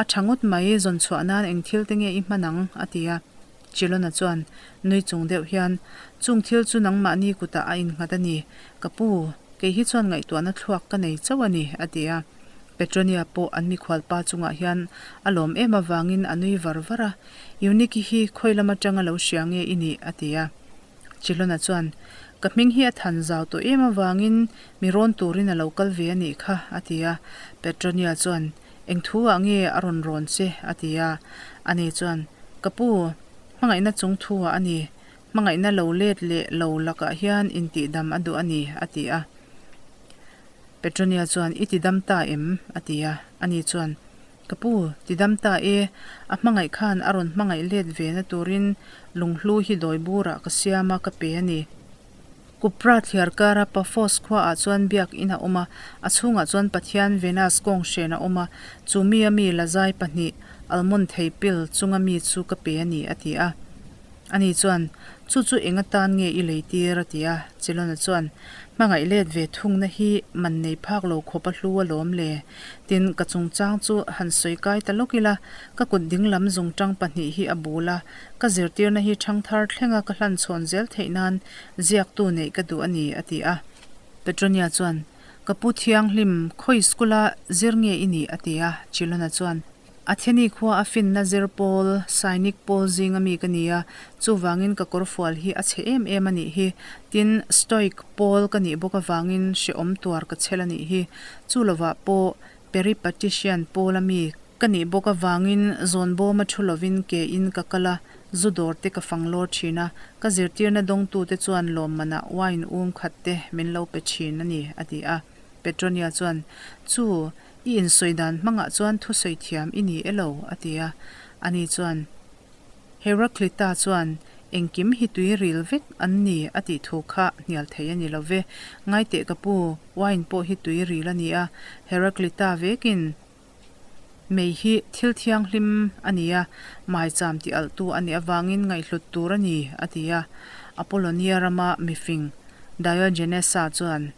A: A tha ngawt mai, zawn chhuah nan eng thil te nge i hman ang? a ti a. Chilona chuan nui chung deuh hian, Chung thil chu nangmahni kutah a innghat a ni, ka pu, kei hi chuan ngaihtuahna thluak ka nei chauh a ni, a ti a. Petronia pawh an mikhualpa chungah hian a lawm em avangin a nui var var a, Euniki hi khawi lam atanga lo hria nge i nih? a ti a. Chilona chuan, Ka hming hi a than zau tawh em avangin mi rawn turin a lo kal ve a nih kha, a ti a. Petronia chuan, Eng thu ah nge a rawn rawn che? a ti a. Ani chuan, Ka pu, hmangaihna chung thu ah a ni. Hmangaihna lo let leh lo lakah hian intihdam a duh a ni, a ti a. Petronia chuan, I tidam ta em? a ti a. Ani chuan, Ka pu, tidam ta e, a hmangaih khan a rawn hmangaih let ve na turin lunghlu hi dawi burah ka siam a, ka pe a ni. Kupra thliar kara Paphos khuaah chuan biak in a awm a, a chhungah chuan pathian Venus kawnghren a awm a, chu mi a mi lazai pahnih, almond thei pil chunga mi chu ka pe a ni, a ti a. Ani chuan, Chu chu eng atan nge i lei tir? a ti a. Chilona chuan, Hmangaih let ve thungna hi man nei phak lo khawp a hlu alawm le. Tin, ka chungchang chu han sawi kai ta lawk ila, ka kut dinglam zungtang pahnih hi a bul a, Ka zirtirna hi ṭhangthar thlenga ka hlanchhawn zel theih nan ziaktu neih ka duh a ni, a ti a. Petronia chuan, Ka pu Thianghlim, khawi school-a zir nge i nih? a ti a. Chilona chuan, Atheni khua a finna zir pawl, Sainik pawl zinga mi ka ni a, chuvangin ka kawrfual hi a chhe em em a nih hi. Tin, Stoic pawl ka nih bawk avangin hrehawm tuar ka chhel a nih hi. Chu lovah pawh Peripateticien pawla mi Ka nih bawk avangin zawn bawma thu lovin ke in ka kal a, zu dawr te ka fang lawr thin a, ka zirtirna dawngtute chuan lawmmanah wine um khat te min lo pe thin a ni, a ti a. Petronia chuan, Chu, i insawi dan hmangah chuan thusawi thiam i ni e lo, a ti a. Ani chuan, Heraclita chuan, Engkim hi tui ril vek an ni, a tih thu kha hnial thei a ni lo ve. Ngaiteh ka pu, wine pawh hi tui ril a ni a, Heraclita vekin, Mei hi thil thianghlim a ni a, maicham tih alhtu a nih avangin ngaihhlut tur a ni, a ti a. Apollonia rama mifing Diogenesa chuan,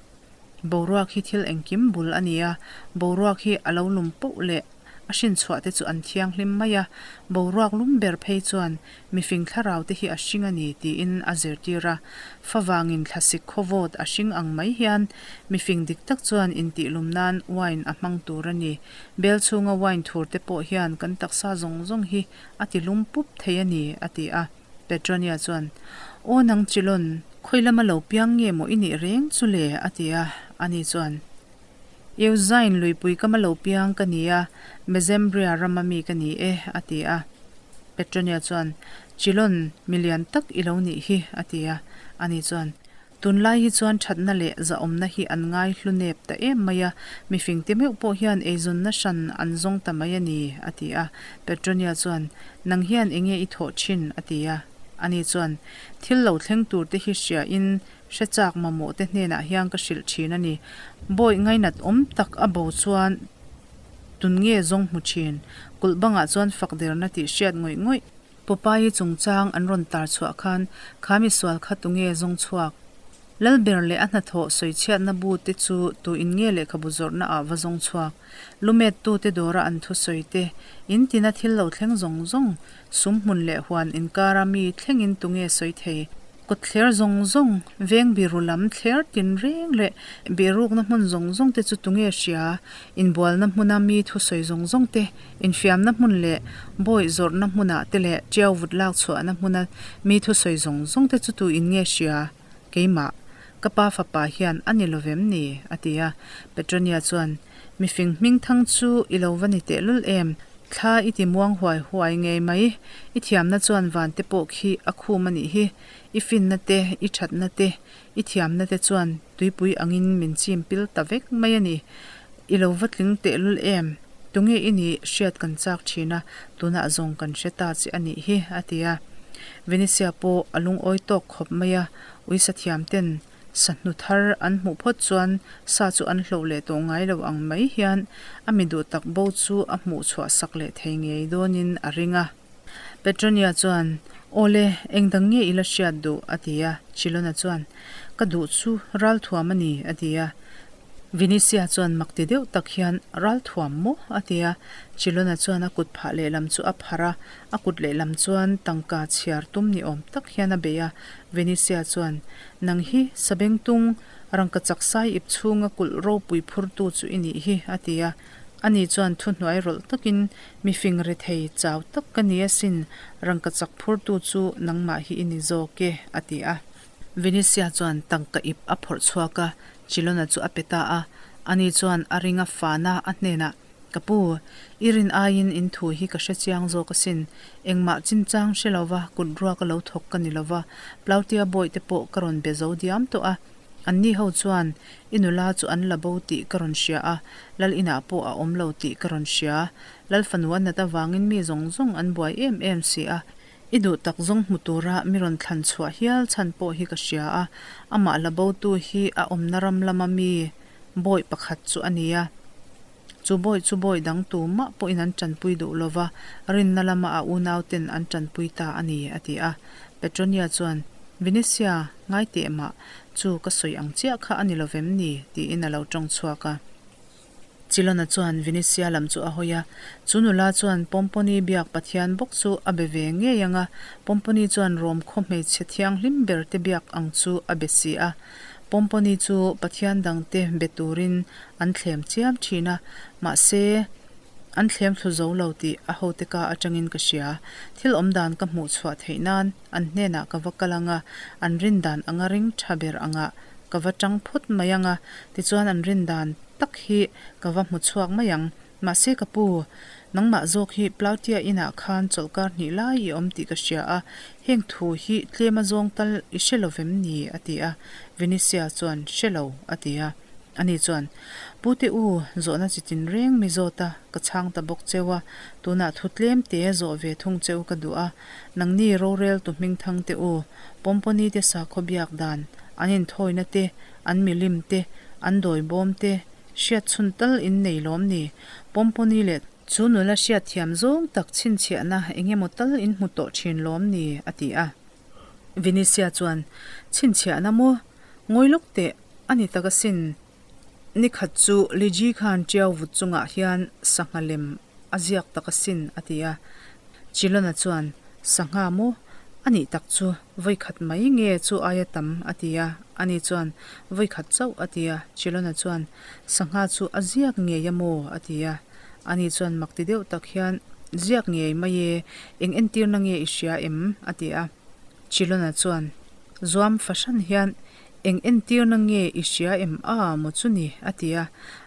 A: Boruak hi thil engkim bul a ni a, boruak hi a lo lum poh leh a hrinchhuah te chu an thianghlim mai a, boruak lum ber phei chuan Mifing thlarau te hi a hring a ni tiin a zirtir a, favangin thlasik khawvawt a hring ang mai hian mifing dik tak chuan intihlum nan wine a hmang tur a ni. Bel chhunga wine thur te pawh hian kan taksa zawng zawng hi a tilum pup thei a ni, a ti a. Petronia chuan, Aw nang Chilon, khawi lama lo piang nge maw i nih reng chu le? a ti a, ani chuan, Euzain luipui ka ma lo piang ka ni a, Mezembria rama mi ka ni e, a ti a. Petronia chuan, Chilon, mi lian tak i lo nih hi, a ti a. Ani chuan, Tunlai hi chuan thatna leh zahawmna hi an ngai hlu nep ta em mai a, mifingte meuh pawh hian eizawnna hran an zawng ta mai a ni, a ti a. Petronia chuan, Nang hian enge i thawh thin? a ti a. Ani chuan, Thil lo thleng turte hi hriain Hre chak mamawh te hnenah hian ka hrilh thin a ni. Bawi ngainat awm tak a bo chuan tun nge zawng hmu thin. Kulh bangah chuan fak derna tih hriat ngawih ngawih. Popeye chungchang an rawn tar chhuah khan kha misual kha tunge zawng chhuak? Lalber leh a hnathawh sawichhiatna bu te chu tu in nge lehkhabu zawrhna ah va zawng chhuak? Lumet tu te dawra an thusawi te, in tina thil lo thleng zawng zawng, sum hmun leh huan inkara mi thlengin tunge sawi thei? Kawtthler zawng zawng, veng biru lam thler tin reng leh bihrukna hmun zawng zawng te chu tunge hria? Inbualna hmuna mi thusawi zawng zawng te, infiamna hmun leh bawih zawrhna hmunah te leh tiau vut lak chhuahna hmuna mi thusawi zawng zawng te chu tu in nge hria? Keimah, ka pa fapa hian a ni lovem ni? a ti a. Petronia chuan, Mifing hmingthang chu i lo va ni tehlul em? Thla i ti muang huai huai ngei mai. I thiamna chuan van te pawh khi a khum a nih hi. I finna te, i thatna te, i thiamna te chuan tuipui angin min chim pil ta vek mai a ni. I lo va tling tehlul em? Tunge i nih hriat kan chak thin a, tunah zawng kan hre ta che a nih hi, a ti a. Venetia pawh a lungawi tawk khawp mai a, uisa thiam ten sahnu thar an hmuh phawt chuan sa chu an hloh leh tawh ngai lo ang mai hian a mi duh tak bo chu a hmuh chhuah sak leh thei ngei dawnin a ring a. Petronia chuan, Awle, eng dang nge i la hriat duh? a ti a. Chilona chuan, Ka duh chu ralthuam a ni, a ti a. Vinisia chuan mak ti deuh tak hian, Ralthuam maw? a ti a. Chilona chuan a kut phah lehlam chu a pharh a, a kut lehlam chuan tangka chhiar tum ni awm tak hian a bei a. Vinisia chuan, Nang hi Sabengtung, rangkachak sai ip chhunga kulh ropui phurtu chu i nih hi, a ti a. Ani chuan thuhnuai rawlh takin, Mi fing rethei chau tak ka ni asin, rangkachak phurtu chu nangmah hi i ni zawk e, a ti a. Venetia chuan tangka ip a phawrh chhuak a, Chilona chu a pe ta a. Ani chuan a ringa fana a hnenah, Ka pu, i rin aiin in thu hi ka hre chiang zawk asin. Engmah chinchang hre lova kut ruak a lo thawk ka ni lova, Plautia bawi te pawh ka rawn be zo diam tawh a. Anni ho chuan i nula chu an la bo tih ka rawn hria a, Lal inah pawh a awm lo tih ka rawn hria. Lal fanu a nat avangin mi zawng zawng an buai em em si a, i duh tak zawng hmu tura mi rawn thlan chhuah hial chhan pawh hi ka hria a, amah la botu hi a awmna ram lama mi bawi pakhat chu a ni a. Chu bawi chu bawi dang tu mah pawhin an tanpui duh lo va, rinna lama a unauten an tanpui ta a ni, a ti a. Petronia chuan, Venetia, ngai teh mah, chu ka sawi ang chiah kha a ni lo vem ni? tiin a lo tawng chhuak a. Chilona chuan Venetia lam chu a hawi a, chu nula chuan Pomponi biak Pathian bawk chu a be ve ngei ang a, Pomponi chuan Rom khaw hmeichhe thianghlim ber te biak ang chu a be si a. Pomponi chu Pathian dangte be turin an thlem chiam thin a, mahse, an thlem thlu zo lo tih a hote ka atangin ka hria. Thil awm dan ka hmuh chhuah theih nan an hnenah ka va kal ang a, an rin dan anga ring tha ber angah ka va tang phawt mai ang a, tichuan an rin dan tak hi ka va hmu chhuak mai ang. Mahse ka pu, nangmah zawk hi Plautia inah khan chawlhkar hnih lai i awm tih ka hria a, heng thu hi tlem a zawng tal i hre lo vem ni? a ti a. Venetia chuan, Hre lo, a ti a. Ani chuan, Pu te u, zawhna chi tin reng mi zawt a, ka chhang ta bawk cheu a, tunah thu tlem te zawh ve thung cheu ka duh a, nangni roreltu hmingthang te u, Pomponi te sakhaw biak dan, an inthawina te, an milim te, an dawibawm te, Hriat chhun tal in nei lawm ni? Pomponi leh chu nula hriat thiam zawng tak chhinchhiahna eng emaw tal in hmu tawh thin lawm ni? a ti a. Venetia chuan, Chhinchhiahna maw? Ngawi lawk teh, a ni tak asin. Ni khat chu Liji khan Tiau vut chungah hian sangha lem a ziak tak asin, a ti a. Chilona chuan, Sangha maw? A nih tak chu, vawikhat mai nge chu aia tam? a ti a. Ani chuan, Vawikhat chauh, a ti a. Chilona chuan, Sangha chu a ziak ngei a maw? a ti a. Ani chuan mak ti deuh tak hian, Ziak ngei mai e, eng entirna nge i hria em? a ti a. Chilona chuan, Zuam fahran hian, Eng entirna nge i hria em a maw chu ni? a ti a.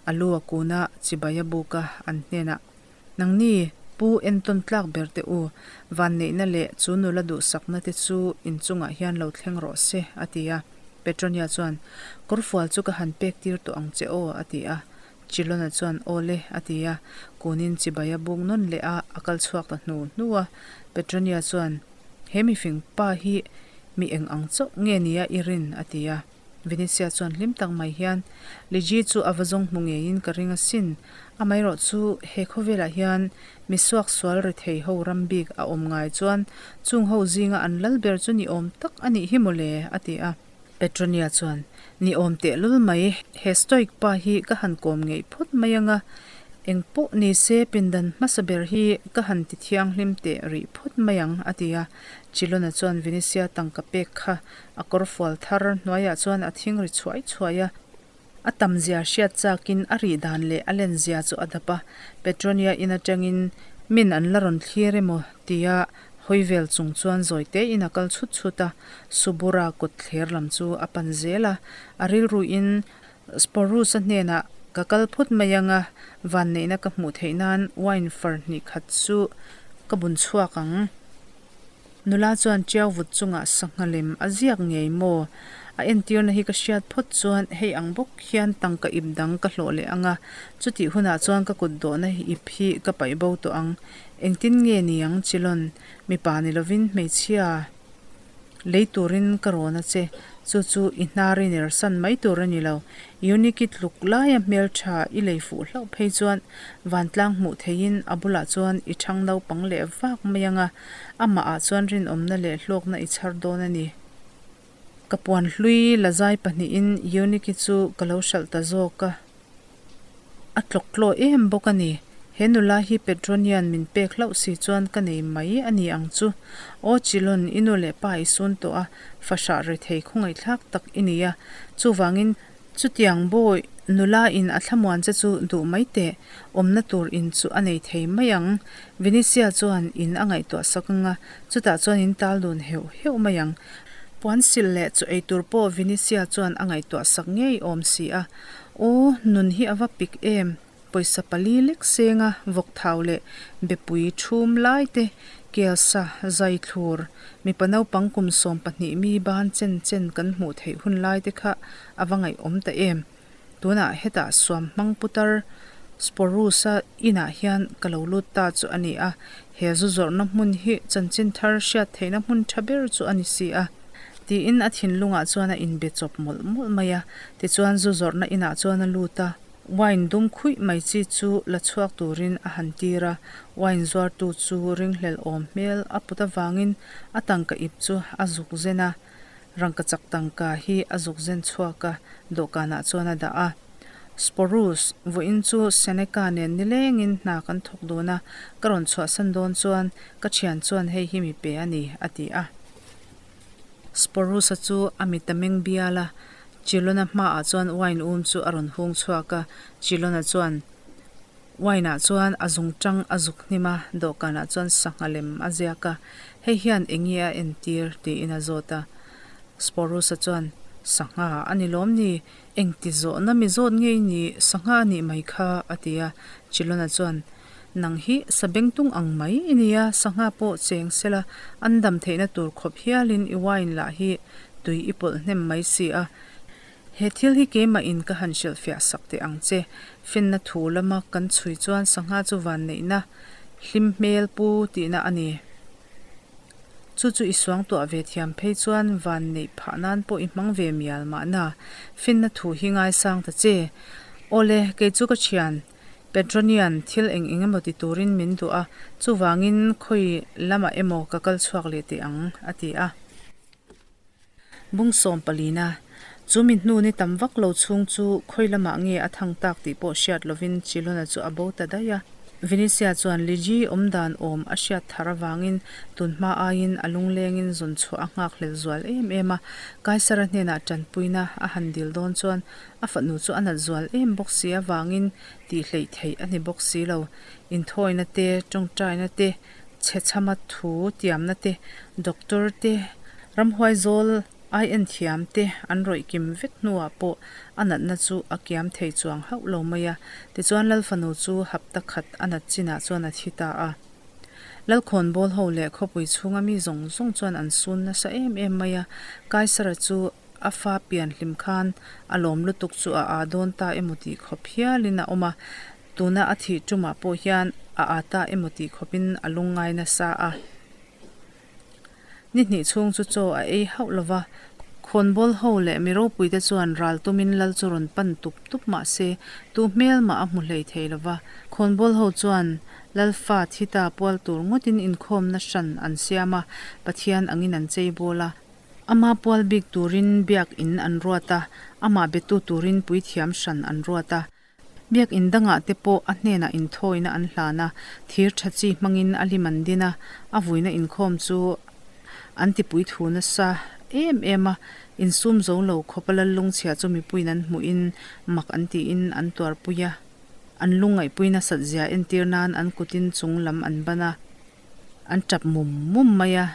A: A lu a kun a, chibai a buk a, an hnenah, Nangni, pu entawn tlak ber teh u, vanneihna leh chu nula duhsakna te chu in chungah hian lo thleng rawh se, a ti a. Petronia chuan, Kawrfual chu ka han pek tir tawh ang che aw, a ti a. Chilona chuan, Aw le, a ti a. Kunin chibai a buk nawn leh a, a kal chhuak ta hnu hnu a. Petronia chuan, He mifing pa hi mi eng ang chauh nge nia i rin? a ti a. Venetia chuan hlim tak mai hian, Liji chu a va zawng hmu ngeiin ka ring asin. Amaherawh chu he khawvelah hian mi suaksual rethei ho ram bik a awm ngai chuan chung ho zinga an lal ber chu ni awm tak a nih hi mawle, a ti a. Petronia chuan, Ni awm tehlul mai, he Stoic pa hi ka han kawm ngeih phawt mai anga, eng pawh ni se pindan hmasa ber hi ka han ti thianghlim teh rih phawt mai ang, a ti a. Chilona chuan Venetia tangka pek kha A kawrfual thar hnuaiah chuan a thing ri chhuai chhuai a, a tam zia hriat chakin a rih dan leh a len zia chu a dap a. Petronia in atangin min an la rawn thlir emaw tia hawi vel chung chuan zawi tein a kal chhut chhut a, Subura kawt thler lam chu a pan zel a, a rilruin Sporus-a hnenah. Ka kal phawt mai ang a, vanneihna ka hmuh theih nan wine far hnih khat chu ka bun chhuak ang. Nula chuan ṭiau vut chungah sangha lem a ziak ngei maw? A entirna hi ka hriat phawt chuan hei ang bawk hian tangka ip dang ka hlawh leh ang a, chutih hunah chuan ka kut dawhna ip hi ka paih bo tawh ang. Engtin nge ni ang Chilon? Mipa ni lovin hmeichhia lei turin ka rawn a che. Chu chu i hnar i ner san mai tur a ni lo. Euniki tluk laia hmeltha i lei fuh hlauh phei chuan vantlang hmuh theihin a bulah chuan i thang naupang leh vak mai ang a, amahah chuan rinawmna leh hlawkna i chhar dawn a ni. Ka puan hlui la zai pahnihin Euniki chu ka lo hralh ta zawk a. A tlawk tlaw em bawk a ni. He nula hi Petronian min pek hlauh si chuan ka nei mai a ni ang chu. Aw Chilon, i nu leh pa i sun tawh a, fahrah rethei khawngaihthlak tak i ni a. Chuvangin, chutiang bawi nula in a thlamuan che chu duh mai teh, awmna tur in chu a nei thei mai ang. Venetia chuan in a ngaihtuah sak ang a, chutah chuan in tal dun heuh heuh mai ang. Puan sil leh chaw ei tur pawh Venetia chuan a ngaihtuah sak ngei awm si a. Aw, nun hi a va pik em? Pawisa pali lek senga vawk thau leh bepui thum lai te, kelsa, zai thlur, mipa naupang kum 12 mi ban chen chen kan hmuh theih hun lai te kha a va ngaihawm ta em? Tunah hetah suam hmang putar Sporus-a inah hian ka lo lut ta chu a ni a, he zu zawrhna hmun hi chanchin thar hriat theihna hmun tha ber chu a ni si a. Tiin a thinlungah chuan a inbe chawp mawlh mawlh mai a. Tichuan zu zawrhna inah chuan a lut a, wine dum khuih mai chi chu la chhuak turin a han tir a. Wine zuartu chu ringhlel awm hmel a put avangin a tangka ip chu a zuk zen a, rangkachak tangka hi a zuk zen chhuak a, dawhkanah chuan a dah a. Sporus, vawiin chu Seneca nen nilengin hna kan thawk dun a, ka rawn chhuahsan dawn chuan ka thian chuan hei hi mi pe a ni, a ti a. Sporus-a chu a mit a meng bial a, Chilona hmaah chuan wine um chu a rawn hung chhuak a, Chilona chuan wine-ah chuan a zung tang a zuk hnim a, dawhkanah chuan sangha lem a ziak a, hei hian eng nge a entir tiin a zawt a. Sporus-a chuan, Sangha a ni lawm ni? Engti zawhna mi zawt nge i nih? Sangha a nih mai kha, a ti a. Chilona chuan, Nang hi sabengtung ang mai i nia, sangha pawh cheng sela an dam theihna tur khawp hialin i wine lah hi tui i pawlh hnem mai si a. He thil hi keimah in ka han hrilhfiah sak teh ang che. Finna thu lama kan chhui chuan sangha chu vanneihna hlim hmel pu tihna a ni. Chu chu i suangtuah ve thiam phei chuan van neih phah nan pawh i hmang ve mial mahna. Finna thu hi ngaisang ta che. Awle, kei chu ka thian. Petronian thil eng eng emaw ti turin min duh a, chuvangin khawi lamah emaw ka kal chhuak leh teh ang, a ti a. Bung sawm palina, Chu mi hnu ni tam vak lo chhung chu khawi lamah nge a thang tak tih pawh hriat lovin Chilona chu a bo ta daih a. Venetia chuan Liji awmdan awm a hriat thar avangin tun hma aiin a lunglengin zawn chhuah a nghakhlel zual em em a. Kaisara hnenah tanpuina a han dil dawn chuan A fanu chu a nat zual em bawk si avangin tih hleih theih a ni bawk si lo. Inthawina te, tawngtaina te, chhechhama thu tiamna te, doctor te, ramhuai zawl ai en thiam te an rawih kim vek hnuah pawh a natna chu a kiam thei chuang hauh lo mai a. Tichuan Lal fanu chu hapta khat a nat chinah chuan a thi ta a. Lalkhawnbawl ho leh khawpui chhunga mi zawng zawng chuan an sun nasa em em mai a. Kaisara chu A fa pian hlim khan a lawm lutuk chu a aa dawn ta emaw tih khawp hialin a awm a, tuna a thih tumah pawh hian a aa ta emaw tih khawpin a lungngai nasa a. Ni hnih chhung chu chaw a ei hauh lo va, khawnbawl ho leh mi ropuite chuan ral tumin lal chu rawn pan tup tup mah se tu hmel mah a hmu hlei thei lo va. Khawnbawl ho chuan lal fa thi ta pual tur ngawtin inkhawmna hran an siam a, Pathian angin an cheibawl a. Ama pual bik turin biak in an ruat a, amah betu turin puithiam hran an ruat a. Biak in dangah te pawh a hnenah inthawina an hlan a, thir tha chi hmangin a lim an din a, a vuina inkhawm chu an tipui thu nasa em em a, insum zo lo khawpa Lallungchhia chu mipuiin an hmuhin mak an tiin an tuarpui a, an lungngaihpui nasat zia entir nan an kutin chung lam an ban a, an tap mum mum mai a.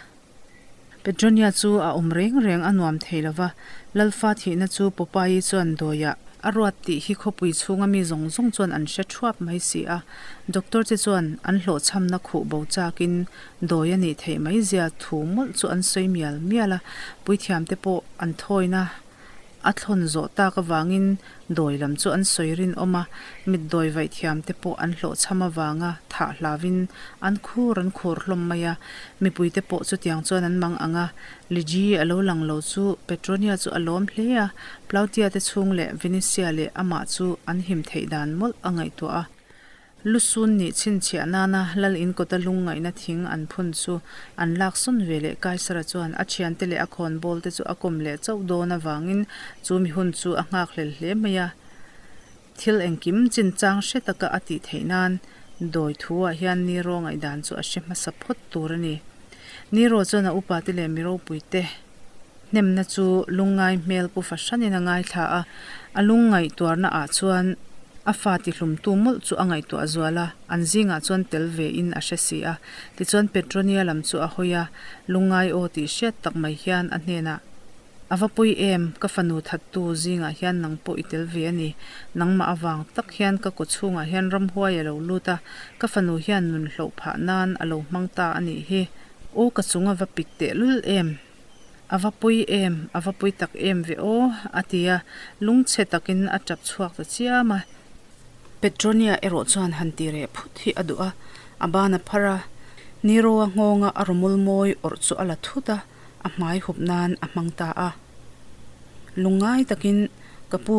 A: Petronia chu a awm reng reng a nuam thei lo va, Lalfa thihna chu Popeye chuan dawiah A ruat tih hi khawpui chhunga mi zawng zawng chuan an hre thuap mai si a. Doctor te chuan an hlawhchhamna khuh bo chakin dawi a nih theih mai zia thu mawlh chu an sawi mial mial a. Puithiam te pawh an thawina a thlawn zawh tak avangin dawi lam chu an sawi rinawm a, mit dawi vaih thiam te pawh an hlawhchham avanga thah hlauvin an khur an khur hlawm mai a. Mipui te pawh chutiang chuan an mang ang a, Liji a lo lang lo chu Petronia chu a lawm hle a, Plautia te chhung leh Venetia leh amah chu an him theih dan mawlh a ngaihtuah a. Lusun nih chhinchhiah nana lal in kawta lungngaihna thing an phun chu an lak sawn ve leh Kaisara chuan a thiante leh a khawnbawl te chu a kawm leh chauh dawn avangin chu mi hun chu a nghakhlel hle mai a. Thil engkim chinchang hre taka a tih theih nan dawi thu ah hian Nero ngaihdan chu a hre hmasa phawt tur a ni. Nero chuan a upate leh mi ropuite hnemna chu lungngai hmel pu fahranin a ngaithla a, a lungngaih tuarna ah chuan a fa tihlumtu mawlh chu a ngaihtuah zual a, an zingah chuan tel ve in a hre si a. Tichuan Petronia lam chu a hawi a, lungngai aw tih hriat tak mai hian a hnenah, A va pawi em, ka fanu thattu zingah hian nang pawh i tel ve a ni. Nangmah avang tak hian ka kaw chhungah hian ramhuai a lo lut a, ka fanu hian nun hloh phah nan a lo hmang ta a nih hi. Aw ka chung a va pik tehlul em? A va pawi em? A va pawi tak em ve aw? a ti a, lungchhe takin a tap chhuak ta chiam a. Petronia erawh chuan han ti reh phut hi a duh a, a ban a phar a, Nero-a nghawnga a rawmul mawi awrh chu a la thut a. a hmai hup nan a hmang ta a. Lungngai takin, Ka pu,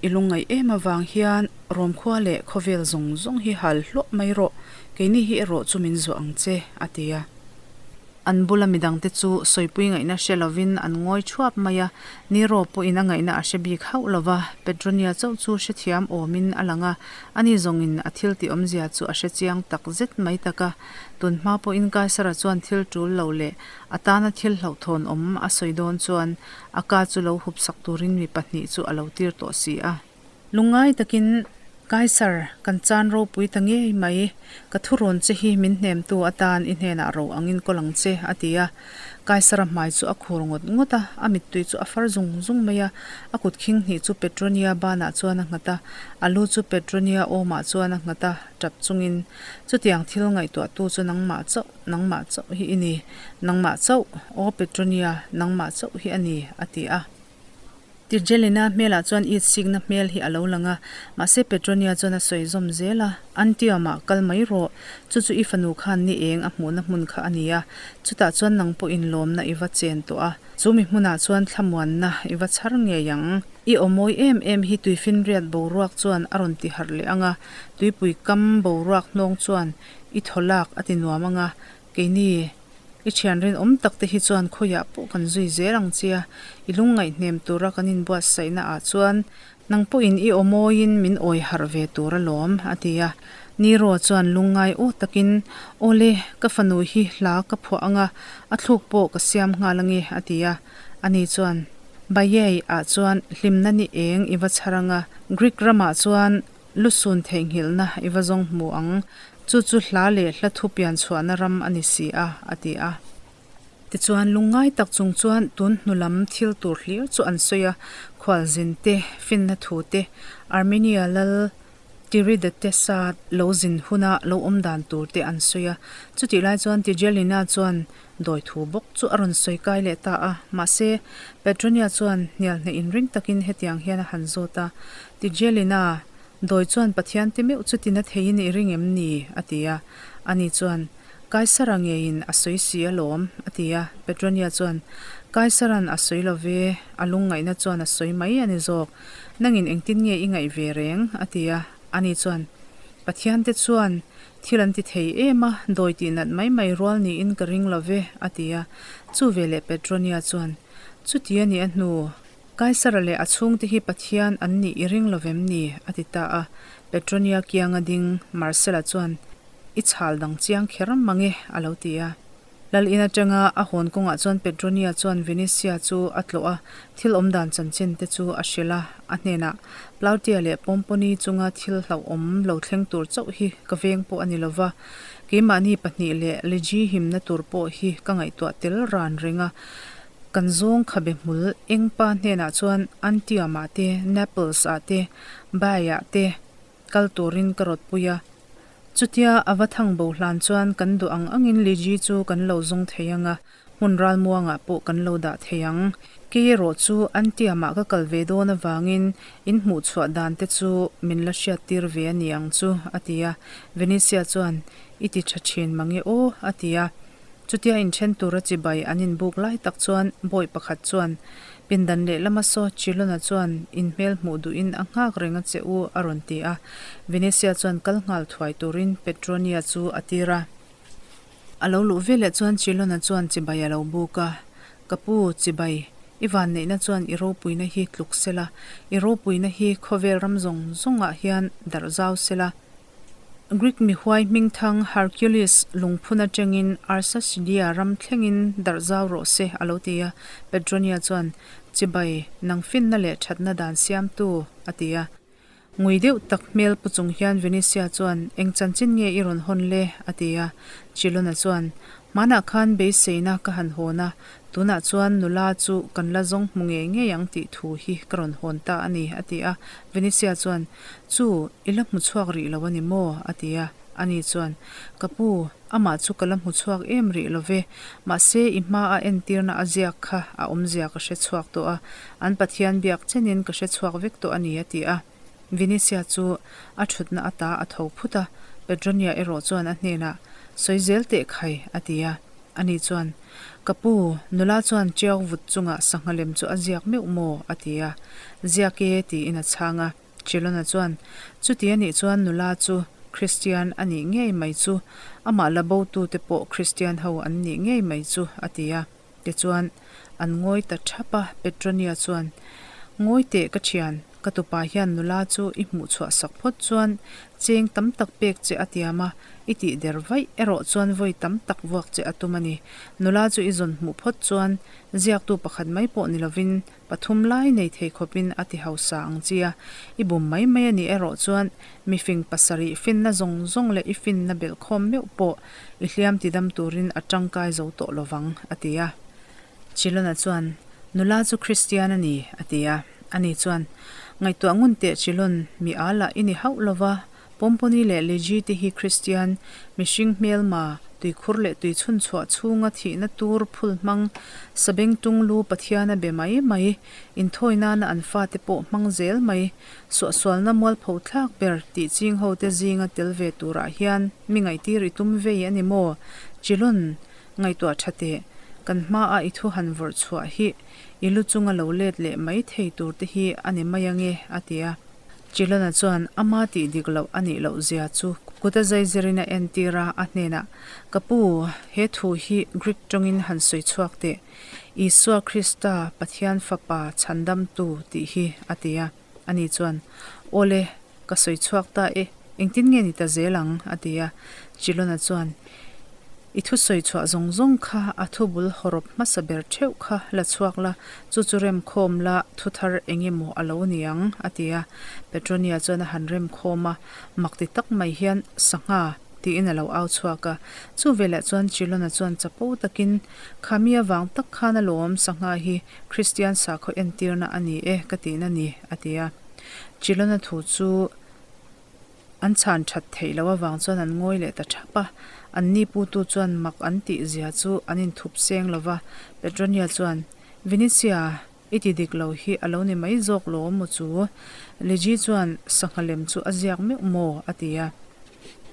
A: i lungngaih em avang hian Rawmkhua leh khawvel zawng zawng hi hal hluah mai rawh, keini hi erawh chu min zuah ang che, a ti a. An bula midangte chu sawipui ngaihna hre lovin an ngawi thuap mai a, Nero pawhin a ngaihna a hre bik hauh lo va, Petronia chauh chu hrethiam awmin a lang a, ani zawngin a thil tih awmzia chu a hre chiang tak zet mai tak a. Tun hma pawhin Kaisara chuan thil tul lo leh A tana thil hlauhthawn awm a sawi dawn chuan a ka chu lo hup sak turin mi pahnih chu a lo tir tawh si a. Lungngai takin, Kaisar, kan chan ropui ta ngei mai. Ka thurawn che hi min hnemtu atan i hnenah ro angin kawl ang che, a ti a. Kaisara hmai chu a khur ngawt ngawt a, a mittui chu a far zung zung mai a. A kut khing hnih chu Petronia banah chuan a nghat a, a lu chu Petronia awmah chuan a nghat a, tap chungin, Chutiang thil ngaihtuahtu chu nangmah chauh. Nangmah chauh hi i ni, nangmah chauh, aw Petronia, nangmah chauh hi a ni, a ti a. Tigelina hmelah chuan it sikna hmel hi a lo lang a, mahse Petronia chuan a sawi zawm zel a, Antium-ah kal mai rawh, chu chu i fanu khan ni eng a hmuhna hmun kha a ni a, chutah chuan nang pawhin lawmna i va chen tawh a, chu mi hmunah chuan thlamuanna i va chhar ngei ang. I aw mawi em em hi tuifinriat boruak chuan a rawn ti harh leh ang a, tuipui kam boruak hnawng chuan I thaw lak a ti nuam ang a, keini i thian rinawm tak te hi chuan khawiah pawh kan zui zel ang che a, i lungngaihnem tura kan inbuatsaihna ah chuan nang pawhin i aw mawiin min awi harh ve tur alawm, a ti a. Nero chuan lungngai aw takin, Awle, ka fanu hi hla ka phuah ang a, a thluk pawh ka siam nghal ange, a ti a. Ani chuan, Baiei ah chuan hlimna ni eng i va chhar ang a, Greek ramah chuan Lusun theihnghilhna i va zawng hmu ang, chu chu hla leh hla thu pian chhuahna ram a ni si a, a ti a. Tichuan, lungngai tak chung chuan tun hnu lam thil tur hlir chu an sawi a, khualzin te, finna thu te, Armenia lal Tiridatesa lo zin huna lo awm dan tur te an sawi a. Chutih lai chuan Tigelina chuan dawi thu bawk chu a rawn sawi kai leh ta a, mahse, Petronia chuan hnial hneh inring takin hetiang hian a han zawt a, Tigelina, dawi chuan Pathian te meuh chu tina theiin i ring em ni? a ti a. Ani chuan, Kaisara ngeiin a sawi si alawm, a ti a. Petronia chuan, Kaisaran a sawi lo ve, a lungngaihna chuan a sawi mai a ni zawk. Nangin engtin nge i ngaih ve reng? a ti a. Ani chuan, Pathian te chuan thil an ti thei em a, dawi tih nat mai mai rual niin ka ring lo ve, a ti a. Chu veleh Petronia chuan, Chuti a nih a hnu, Kaisara leh a chhungte hi Pathian an nih i ring lo vem ni? a ti ta a. Petronia kianga ding Marcel-a chuan, I chhal dang chiang kher mang e, a lo ti a. Lal in atanga a hawn kawngah chuan Petronia chuan Venetia chu a tlawh a, thil awmdan chanchin te chu a hrilh a, a hnenah, Plautia leh Pomponi chunga thil hlauhawm lo thleng tur chauh hi ka veng pawh a ni lova, keimahni pahnih leh Legi himna tur pawh hi ka ngaihtuah tel ran reng a. Kan zawng khabe hmul eng pa hnenah chuan Antium-ah te, Naples-ah te, Baiah te kal turin ka rawt pui a. Chutia a va thang bo hlan chuan kan duh ang angin Liji chu kan lo zawng thei ang a, hmun ralmuangah pawh kan lo dah thei ang. Kei erawh chu Antium-ah ka kal ve dawn avangin in hmuhchhuah dan te chu min la hriattir ve a ni ang chu, a ti a. Venetia chuan, I ti tha thin mange aw, a ti a. Chutia inthen tura chibai an inbuk lai tak chuan bawi pakhat chuan, Pindan lehlama saw Chilona chuan in hmel hmuh duhin a nghak reng a che u, a rawn ti a. Venetia chuan kal nghal thuai turin Petronia chu a tir a. A lo luh veleh chuan Chilona chuan chibai a lo buk a, Ka pu, chibai, i vanneihna chuan i ropuina hi tluk sela, i ropuina hi khawvel ram zawng zawngah hian darh zau sela. Greek mihuai hmingthang Hercules lungphun atangin Arsacidia ram thlengin darh zau rawh se, a lo ti a. Petronia chuan, Chibai, nang finna leh thatna dan siamtu, a ti a. Ngui deuh tak hmel pu chung hian Venetia chuan, Eng chanchin nge i rawn hawn le? a ti a. Chilona chuan, Hmanah khan beiseina ka han hawn a, tunah chuan nula chu kan la zawng hmu ngei ngei ang tih thu hi ka rawn hawn ta a ni, a ti a. Venetia chuan, Chu, i la hmu chhuak rih lo a ni maw? a ti a. Ani chuan, Ka pu, amah chu ka la hmu chhuak em rih lo ve. Mahse, i hmaa entirna a ziak kha a awmzia ka hre chhuak tawh a, an Pathian biak chenin ka hre chhuak vek tawh a ni, a ti a. Venetia chu a thutna ata a tho phut a, Petronia erawh chuan a hnenah, Sawi zel teh khai, a ti a. Ani chuan, Ka pu, nula chuan tiau vut chungah sangha lem chu a ziak meuh maw? a ti a. Ziak e, tiin a chhang a. Chilona chuan, Chuti a nih chuan nula chu Kristian a nih ngei mai chu, amah la botute pawh Kristian ho an nih ngei mai chu, a ti a. Tichuan, an ngawi ta thap a, Petronia chuan, Ngawi teh ka thian, ka tupa hian nula chu i hmuh chhuah sak phawt chuan cheng tam tak pek che a tiam a, i tih der vaih erawh chuan vawi tam tak vuak che a tum a ni. Nula chu i zawn hmuh phawt chuan ziaktu pakhat mai pawh ni lovin Pathum lai nei thei khawpin a ti hausa ang chi a, i bum mai mai a nih erawh chuan mifing pasarih finna zawng zawng leh i finna belhkhawm meuh pawh i hliam tidam turin a tangkai zo tawh lo vang, a ti a. Chilona chuan, Nula chu Kristian a ni, a ti a. Ani chuan, Ngaihtuah ngun teh Chilon, mi âlah i ni hauh lo va, Pomponi leh Legi te hi Kristian, mihring hmelma, tuikhur leh tuichhun chhuah chhunga thihna tur phul hmang, sabengtung lu Pathiana be mai mai, inthawi nana an fate pawh hmang zel mai, suahsualna mualpho thlak ber tih ching ho te zinga tel ve turah hian mi ngaihtir i tum vei a ni maw? Chilon, ngaihtuah tha teh, kan hmaa i thu han vawrh chhuah hi i lu chunga lo let leh mai thei tur te hi a ni mai ange, a ti a. Chilona chuan ama tih dik loh a nih loh zia chu kut a zaizirin a entir a, a hnenah, Ka pu, he thu hi Greek tawngin han sawi chhuak teh. Isua Krista, Pathian Fapa, Chhandamtu tih hi, a ti a. Ani chuan, Awle, ka sawi chhuak ta e, engtin nge ni ta zel ang? a ti a. Chilona chuan, I thusawi chhuah zawng zawng kha a thubul hawrawp hmasa ber theuh kha la chhuak la, chu chu remkhawm la thu thar eng emaw a lo ni ang, a ti a. Petronia chuan a han remkhawm a, mak ti tak mai hian, Sangha! tiin a lo au chhuak a. Chu velah chuan Chilona chuan chapo takin, Kha mi avang tak khan alawm sangha hi Kristian sakhaw entirna a ni e ka tihna ni, a ti a. Chilona thu chu. An chhan that theih loh avang chuan an ngawi leh ta thap a, an ni putu chuan mak an tih zia chu an inthup seng lo va. Petronia chuan, Venetia, i ti dik lo hi a lo ni mai zawk lo maw chu? Ligi chuan sangha lem chu a ziak meuh maw? a ti a.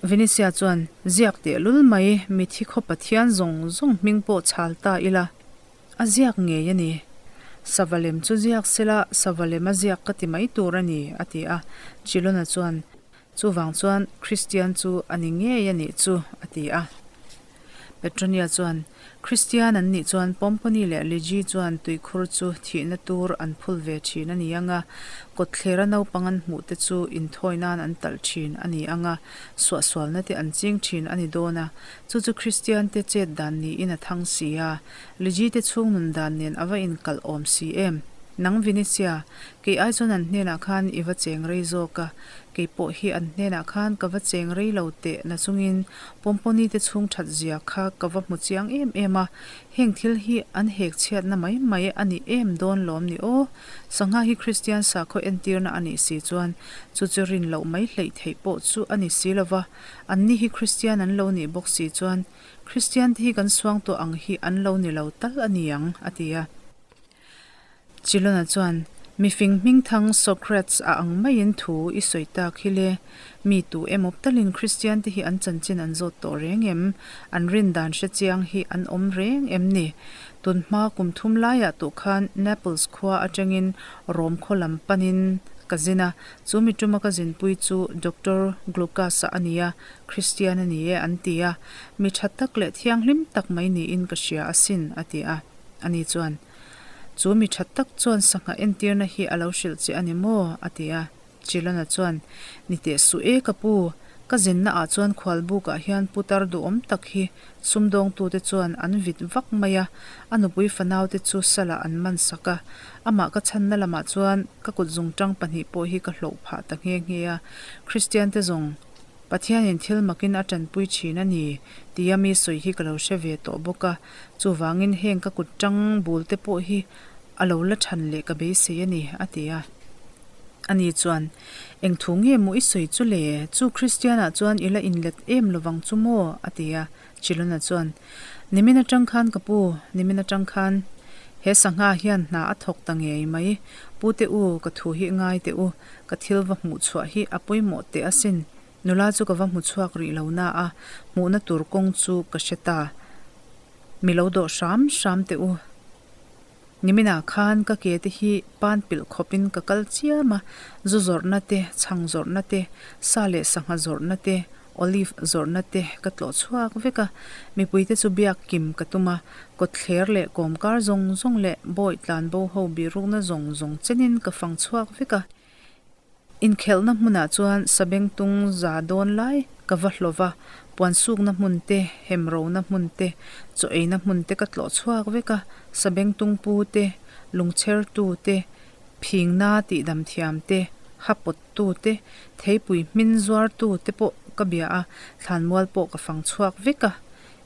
A: Venetia chuan, Ziak tehlul mai, mithi khaw Pathian zawng zawng hming pawh chhal ta ila. A ziak ngei a ni. Sava lem chu ziak sela, sava lem a ziak ka ti mai tur a ni, a ti a. Chilona chuan, Chuvang chuan Kristian chu a ni ngei a nih chu, a ti a. Petronia chuan, Kristian an nih chuan Pomponi leh Ligi chuan tuikhur chu thihna tur an phul ve thin a ni ang a, kawtthlera naupang an hmuh te chu inthawi nan an talh thin a ni ang a, suahsualna te an ching thin a ni dawn a, chu chu Kristian te chet dan niin a thang si a. Ligi te chhung nun dan nen a va inkalh awm si em? Nang Vinicius, kei ai chuan an hnenah khan i va cheng rei zawk a, kei pawh hi an hnenah khan ka va cheng rei lo teh na chungin Pomponi te chhung that zia kha ka va hmu chiang em em a, heng thil hi an hek chhiatna mai mai a ni em dawn lawm ni aw? Sangha hi Kristian sakhaw entirna a nih si chuan chu chu rin loh mai hleih theih pawh chu a ni si lo va, anni hi Kristian an lo nih bawk si chuan Kristian te hi kan suang tawh ang hi an lo ni lo tal a ni ang, a ti a. Chilona chuan, Mifing hmingthang Socrates a ang maiin thu i sawi tak hi le. Mi tu emaw talin Kristian te hi an chanchin an zawt tawh reng em? An rin dan hre chiang hi an awm reng em ni? Tun hma kum thum laiah tuh khan Naples khua atangin Rome khaw lam panin ka zin a, chu mi tuma ka zinpui chu Doctor Glucas-a a ni a, Kristian a ni e an ti a, mi tha tak leh thianghlim tak mai niin ka hria asin, a ti a. Ani chuan, Chu mi tha tak chuan sangha entirna hi a lo hrilh che a ni maw? a ti a. Chilona chuan, Ni teh suh e ka pu, ka zinna ah chuan khualbuk ah hian putar duhawm tak hi sumdawngtute chuan an vit vak mai a, a nupui fanaute chu salah an man sak a, amah ka chhanna lamah chuan ka kut zungtang pahnih pawh hi ka hloh phah ta nghe nghe a, Kristiante zawng Pathianin thil makin a tanpui thin a ni tia mi sawi hi ka lo hre ve tawh bawk a, chuvangin heng ka kut tang bul te pawh hi a lo la than leh ka beisei a ni, a ti a. Ani chuan, Eng thu nge maw i sawi chu le? Chu Kristianah chuan i la inlet em lovang chu maw? a ti a. Chilona chuan, Nimin atang khan ka pu, nimin atang khan he sangha hian hna a thawk ta ngei mai. Pu te u, ka thu hi ngai teh u, ka thil va hmuh chhuah hi a pawimawh teh asin. Nula chu ka va hmu chhuak rih lo na a, hmuhna tur kawng chu ka hre ta. Mi lo dawh hram hram teh u. Niminah khan ka ke te hi pan pilh khawpin ka kal chiam a, zu zawrhna te, chhang zawrhna te, sa leh sangha zawrhna te, olive zawrhna te ka tlawh chhuak vek a. Mipuite chu biak kim ka tum a, kawtthler leh kawmkar zawng zawng leh bawi tlanbo ho bihrukna zawng zawng chenin ka fang chhuak vek a. Inkhelhna hmunah chuan sabengtung za dawn lai ka va hlawh va, puansukna hmun te, hemrona hmun te, chaw eina hmun te ka tlawh chhuak vek a, sabengtung pu te, lungchhertu te, phingna tihdam thiam te, ha pawttu te, theipui hmin zuartu te pawh ka bia a, thlanmual pawh ka fang chhuak vek a.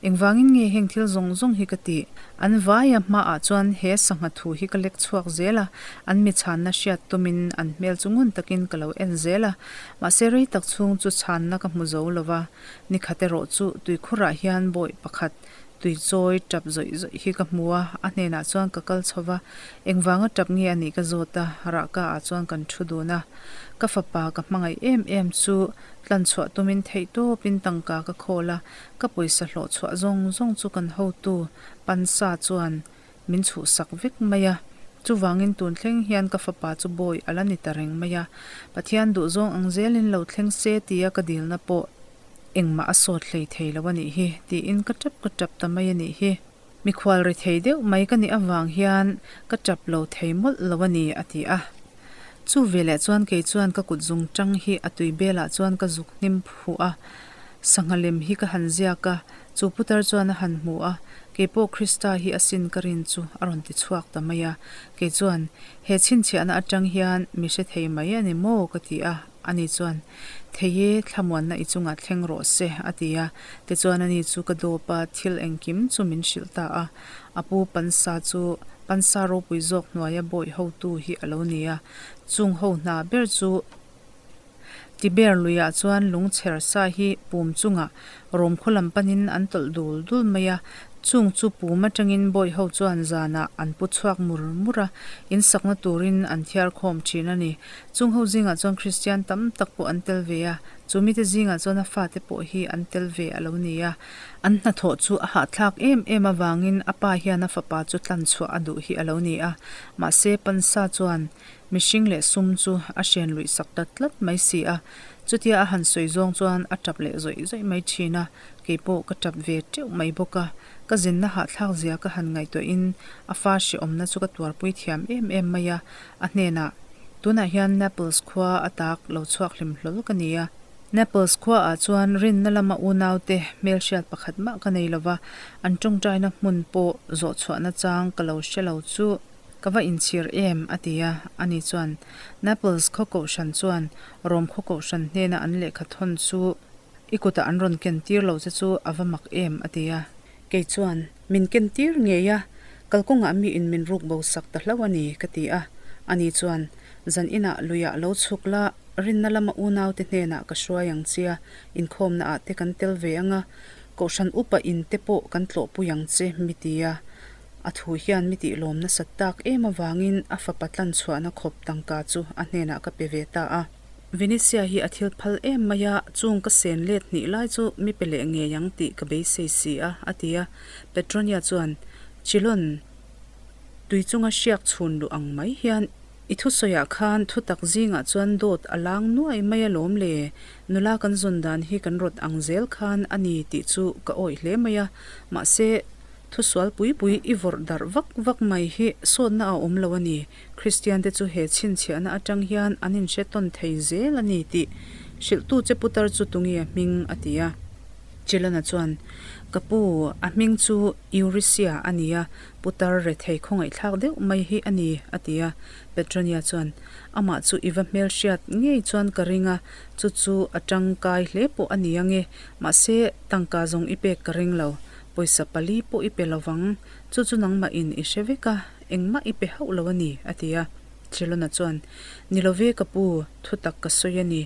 A: Engvangin nge heng thil zawng zawng hi ka tih? An vaia hmaah chuan he sangha thu hi ka lek chhuak zel a, an mi chhanna hriat tumin an hmel chu ngun takin ka lo en zel a. Mahse rei tak chhung chu chhanna ka hmu zo lo va, nikhat erawh chu tuikhurah hian bawih pakhat tui chawi tap zawih zawih hi ka hmu a, a hnenah chuan ka kal chho va, engvanga tap nge a nih ka zawt a, rahka ah chuan kan thu dun a. Ka fapa ka hmangaih em em chu tlanchhuah tumin theihtawpin tangka ka khawl a, Ka pawisa hlawh chhuah zawng zawng chu kan hotu Pansa chuan min chhuhsak vek mai a, chuvangin tun thleng hian ka fapa chu bawi a la ni ta reng mai a, Pathian duhzawng ang zelin lo thleng se tia ka dilna pawh engmah a sawt hlei thei lo a nih hi tiin ka tap ka tap ta mai a nih hi. Mikhual ri thei deuh mai ka nih avang hian ka tap lo thei mawlh lo a ni, a ti a. Chu veleh chuan kei chuan ka kut zung tang hi a tui belah chuan ka zuk hnim phuh a, sangha lem hi ka han ziak a, chu putar chuan a han hmu a, kei pawh Krista hi a sin ka rin chu a rawn ti chhuak ta mai a. Kei chuan, He chhinchhiahna atang hian mi hre thei mai a ni maw? ka ti a. Ani chuan, Thei e, thlamuanna i chungah thleng rawh se, a ti a. Tichuan ani chu ka dawp a, thil engkim chu min hrilh ta a. A pu Pansa chu Pansa ropui zawk hnuaia bawih hotu hi a lo ni a. Chung ho hna ber chu Tiber luiah chuan lungchher sa hi pum chungah rawm khaw lam panin an tawlh dul dul mai a. Chung chu pum atangin bawih ho chuan zanah an pu chhuak mur mur a, insakna turin an thiar khawm thin a ni. Chung ho zingah chuan Kristian tam tak pawh an tel ve a, chu mite zingah chuan a fate pawh hi an tel ve a lo ni a. An hnathawh chu a hahthlak em em avangin a pa hian a fapa chu tlan chhuah a duh hi a lo ni a. Mahse, Pansa chuan mihring leh sum chu a hren luih sak ta tlat mai si a. Chutia a han sawi zawng chuan a tap leh zawih zawih mai thin a, kei pawh ka tap ve teuh mai bawk a. Ka zinna hahthlak zia ka han ngaihtuahin a fa hrehawmna chu ka tuarpui thiam em em mai a. A hnenah, Tunah hian Naples khua a tak lo chhuak hlim hlawl ka ni a. Naples khuaah chuan rinna lama unaute hmelhriat pakhat mah ka nei lo va, an tawngtaina hmun pawh zawh chhuahna chang ka lo hre lo chu. Ka va inchhir em? a ti a. Ani chuan, Naples khaw kohhran chuan Rom khaw kohhran hnena an lehkha thawn chu i kutah an rawn ken tir lo che chu a va mak em? a ti a. Kei chuan, Min ken tir ngei a, kalkawngah miin min ruk bo sak ta hlauh a ni, ka ti a. Ani chuan, Zan inah luiah lo chhuk la, rinna lama unaute hnenah ka hruai ang che a, inkhawmna ah te kan tel ve ang a, kohhran upa in te pawh kan tlawhpui ang che, mi ti a. A thu hian mi tih lawm nasat tak em avangin a fapa tlan chhuahna khawp tangka chu a hnenah ka pe ve ta a. Venetia hi a thil phal em mai a, chung ka sen let hnih lai chu mi pe leh ngei ang tih ka beisei si a, a ti a. Petronia chuan, Chilon, tui chunga hriak chhun luh ang mai hian i thusawiah khan thutak zingah chuan dawt a lang nuai mai alawm le, nula kan zawn dan hi kan rawt ang zel khan a ni tih chu ka awih hle mai a, mahse, Thusual pui pui i vawrh darh vak vak mai hi sawtna a awm lo a ni. Kristiante chu he chhinchhiahna atang hian an inhre tawn thei zel a ni tih hrilhtu che putar chu tunge a hming a ti a. Chilana chuan, Ka pu, a hming chu Eurisia a ni a, putar rethei khawngaihthlak deuh mai hi a ni, a ti a. Petronia chuan, Amah chu i va hmelhriat ngei chuan ka ring a, chu chu a tangkai hle pawh a ni ange, mahse tangka zawng i pek ka ring lo. Pawisa pali pawh i pe lo vang, chu chu nangmah in i hre vek a, engmah i pe hauh lo a ni, a ti a. Chelona chuan, Ni lo ve ka pu, thu tak ka sawi a ni.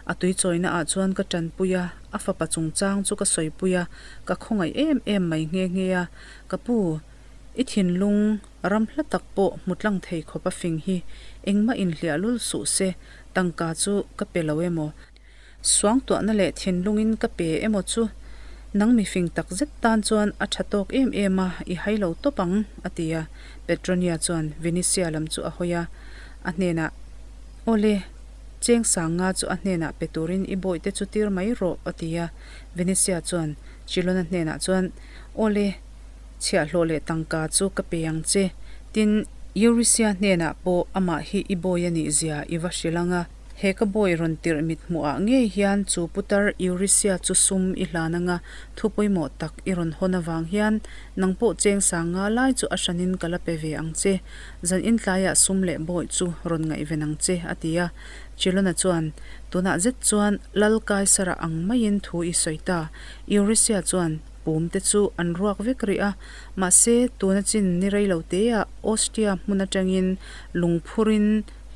A: A tui chawina ah chuan ka tanpui a, a fapa chungchang chu ka sawipui a, ka khawngaih em em mai nghe nghe a. Ka pu, i thinlung ram hla tak pawh hmu tlang thei khawp a fing hi engmah inhliah lul suh se, tangka chu ka pe lo emaw? Suangtuahna leh thinlungin ka pe emaw chu nang mifing tak zet tan chuan a tha tawk em em a, i hai lo tawp ang, a ti a. Petronia chuan Venetia lam chu a hawi a, a hnenah, Awle, cheng sanga chu a hnenah pe turin i bawihte chu tir mai rawh, a ti a. Venetia chuan Chilona hnenah chuan, Awle, chhiahhlawh leh tangka chu ka pe ang che. Tin, Eurisia hnenah pawh amah hi i bawi a nih zia i va hrilh ang a. He ka bawi rawn tirh mit hmuhah ngei hian chu putar Eurisia chu sum i hlan anga thu pawimawh tak i rawn hawn avang hian nang pawh cheng sang nga lai chu a hranin ka la pe ve ang che. Zan intlaiah sum leh bawi chu rawn ngaihven ang che, a ti a. Chilona chuan, Tunah zet chuan Lal Kaisara ang maiin thu i sawi ta. Eurisia chuan pum te chu an ruak vek rih a, mahse tuna chin ni rei lo teah Ostia hmun atangin lungphurin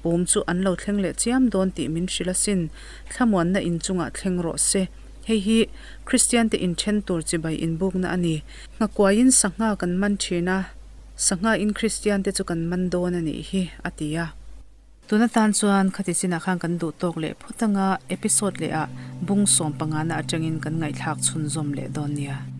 A: Pum chu an lo thleng leh chiam dawn tih min hrilh asin, thlamuanna inchungah thleng rawh se. Hei hi Kristiante inthen tur chibai inbukna a ni. Nghakuaiin sangha kan man thin a, sanghain Kristiante chu kan man dawn a nih hi, a ti a. Tun atan chuan khati chinah khan kan duh tawk leh phawt anga episode lehah bung sawm pangana atangin kan ngaihthlak chhunzawm leh dawn nia.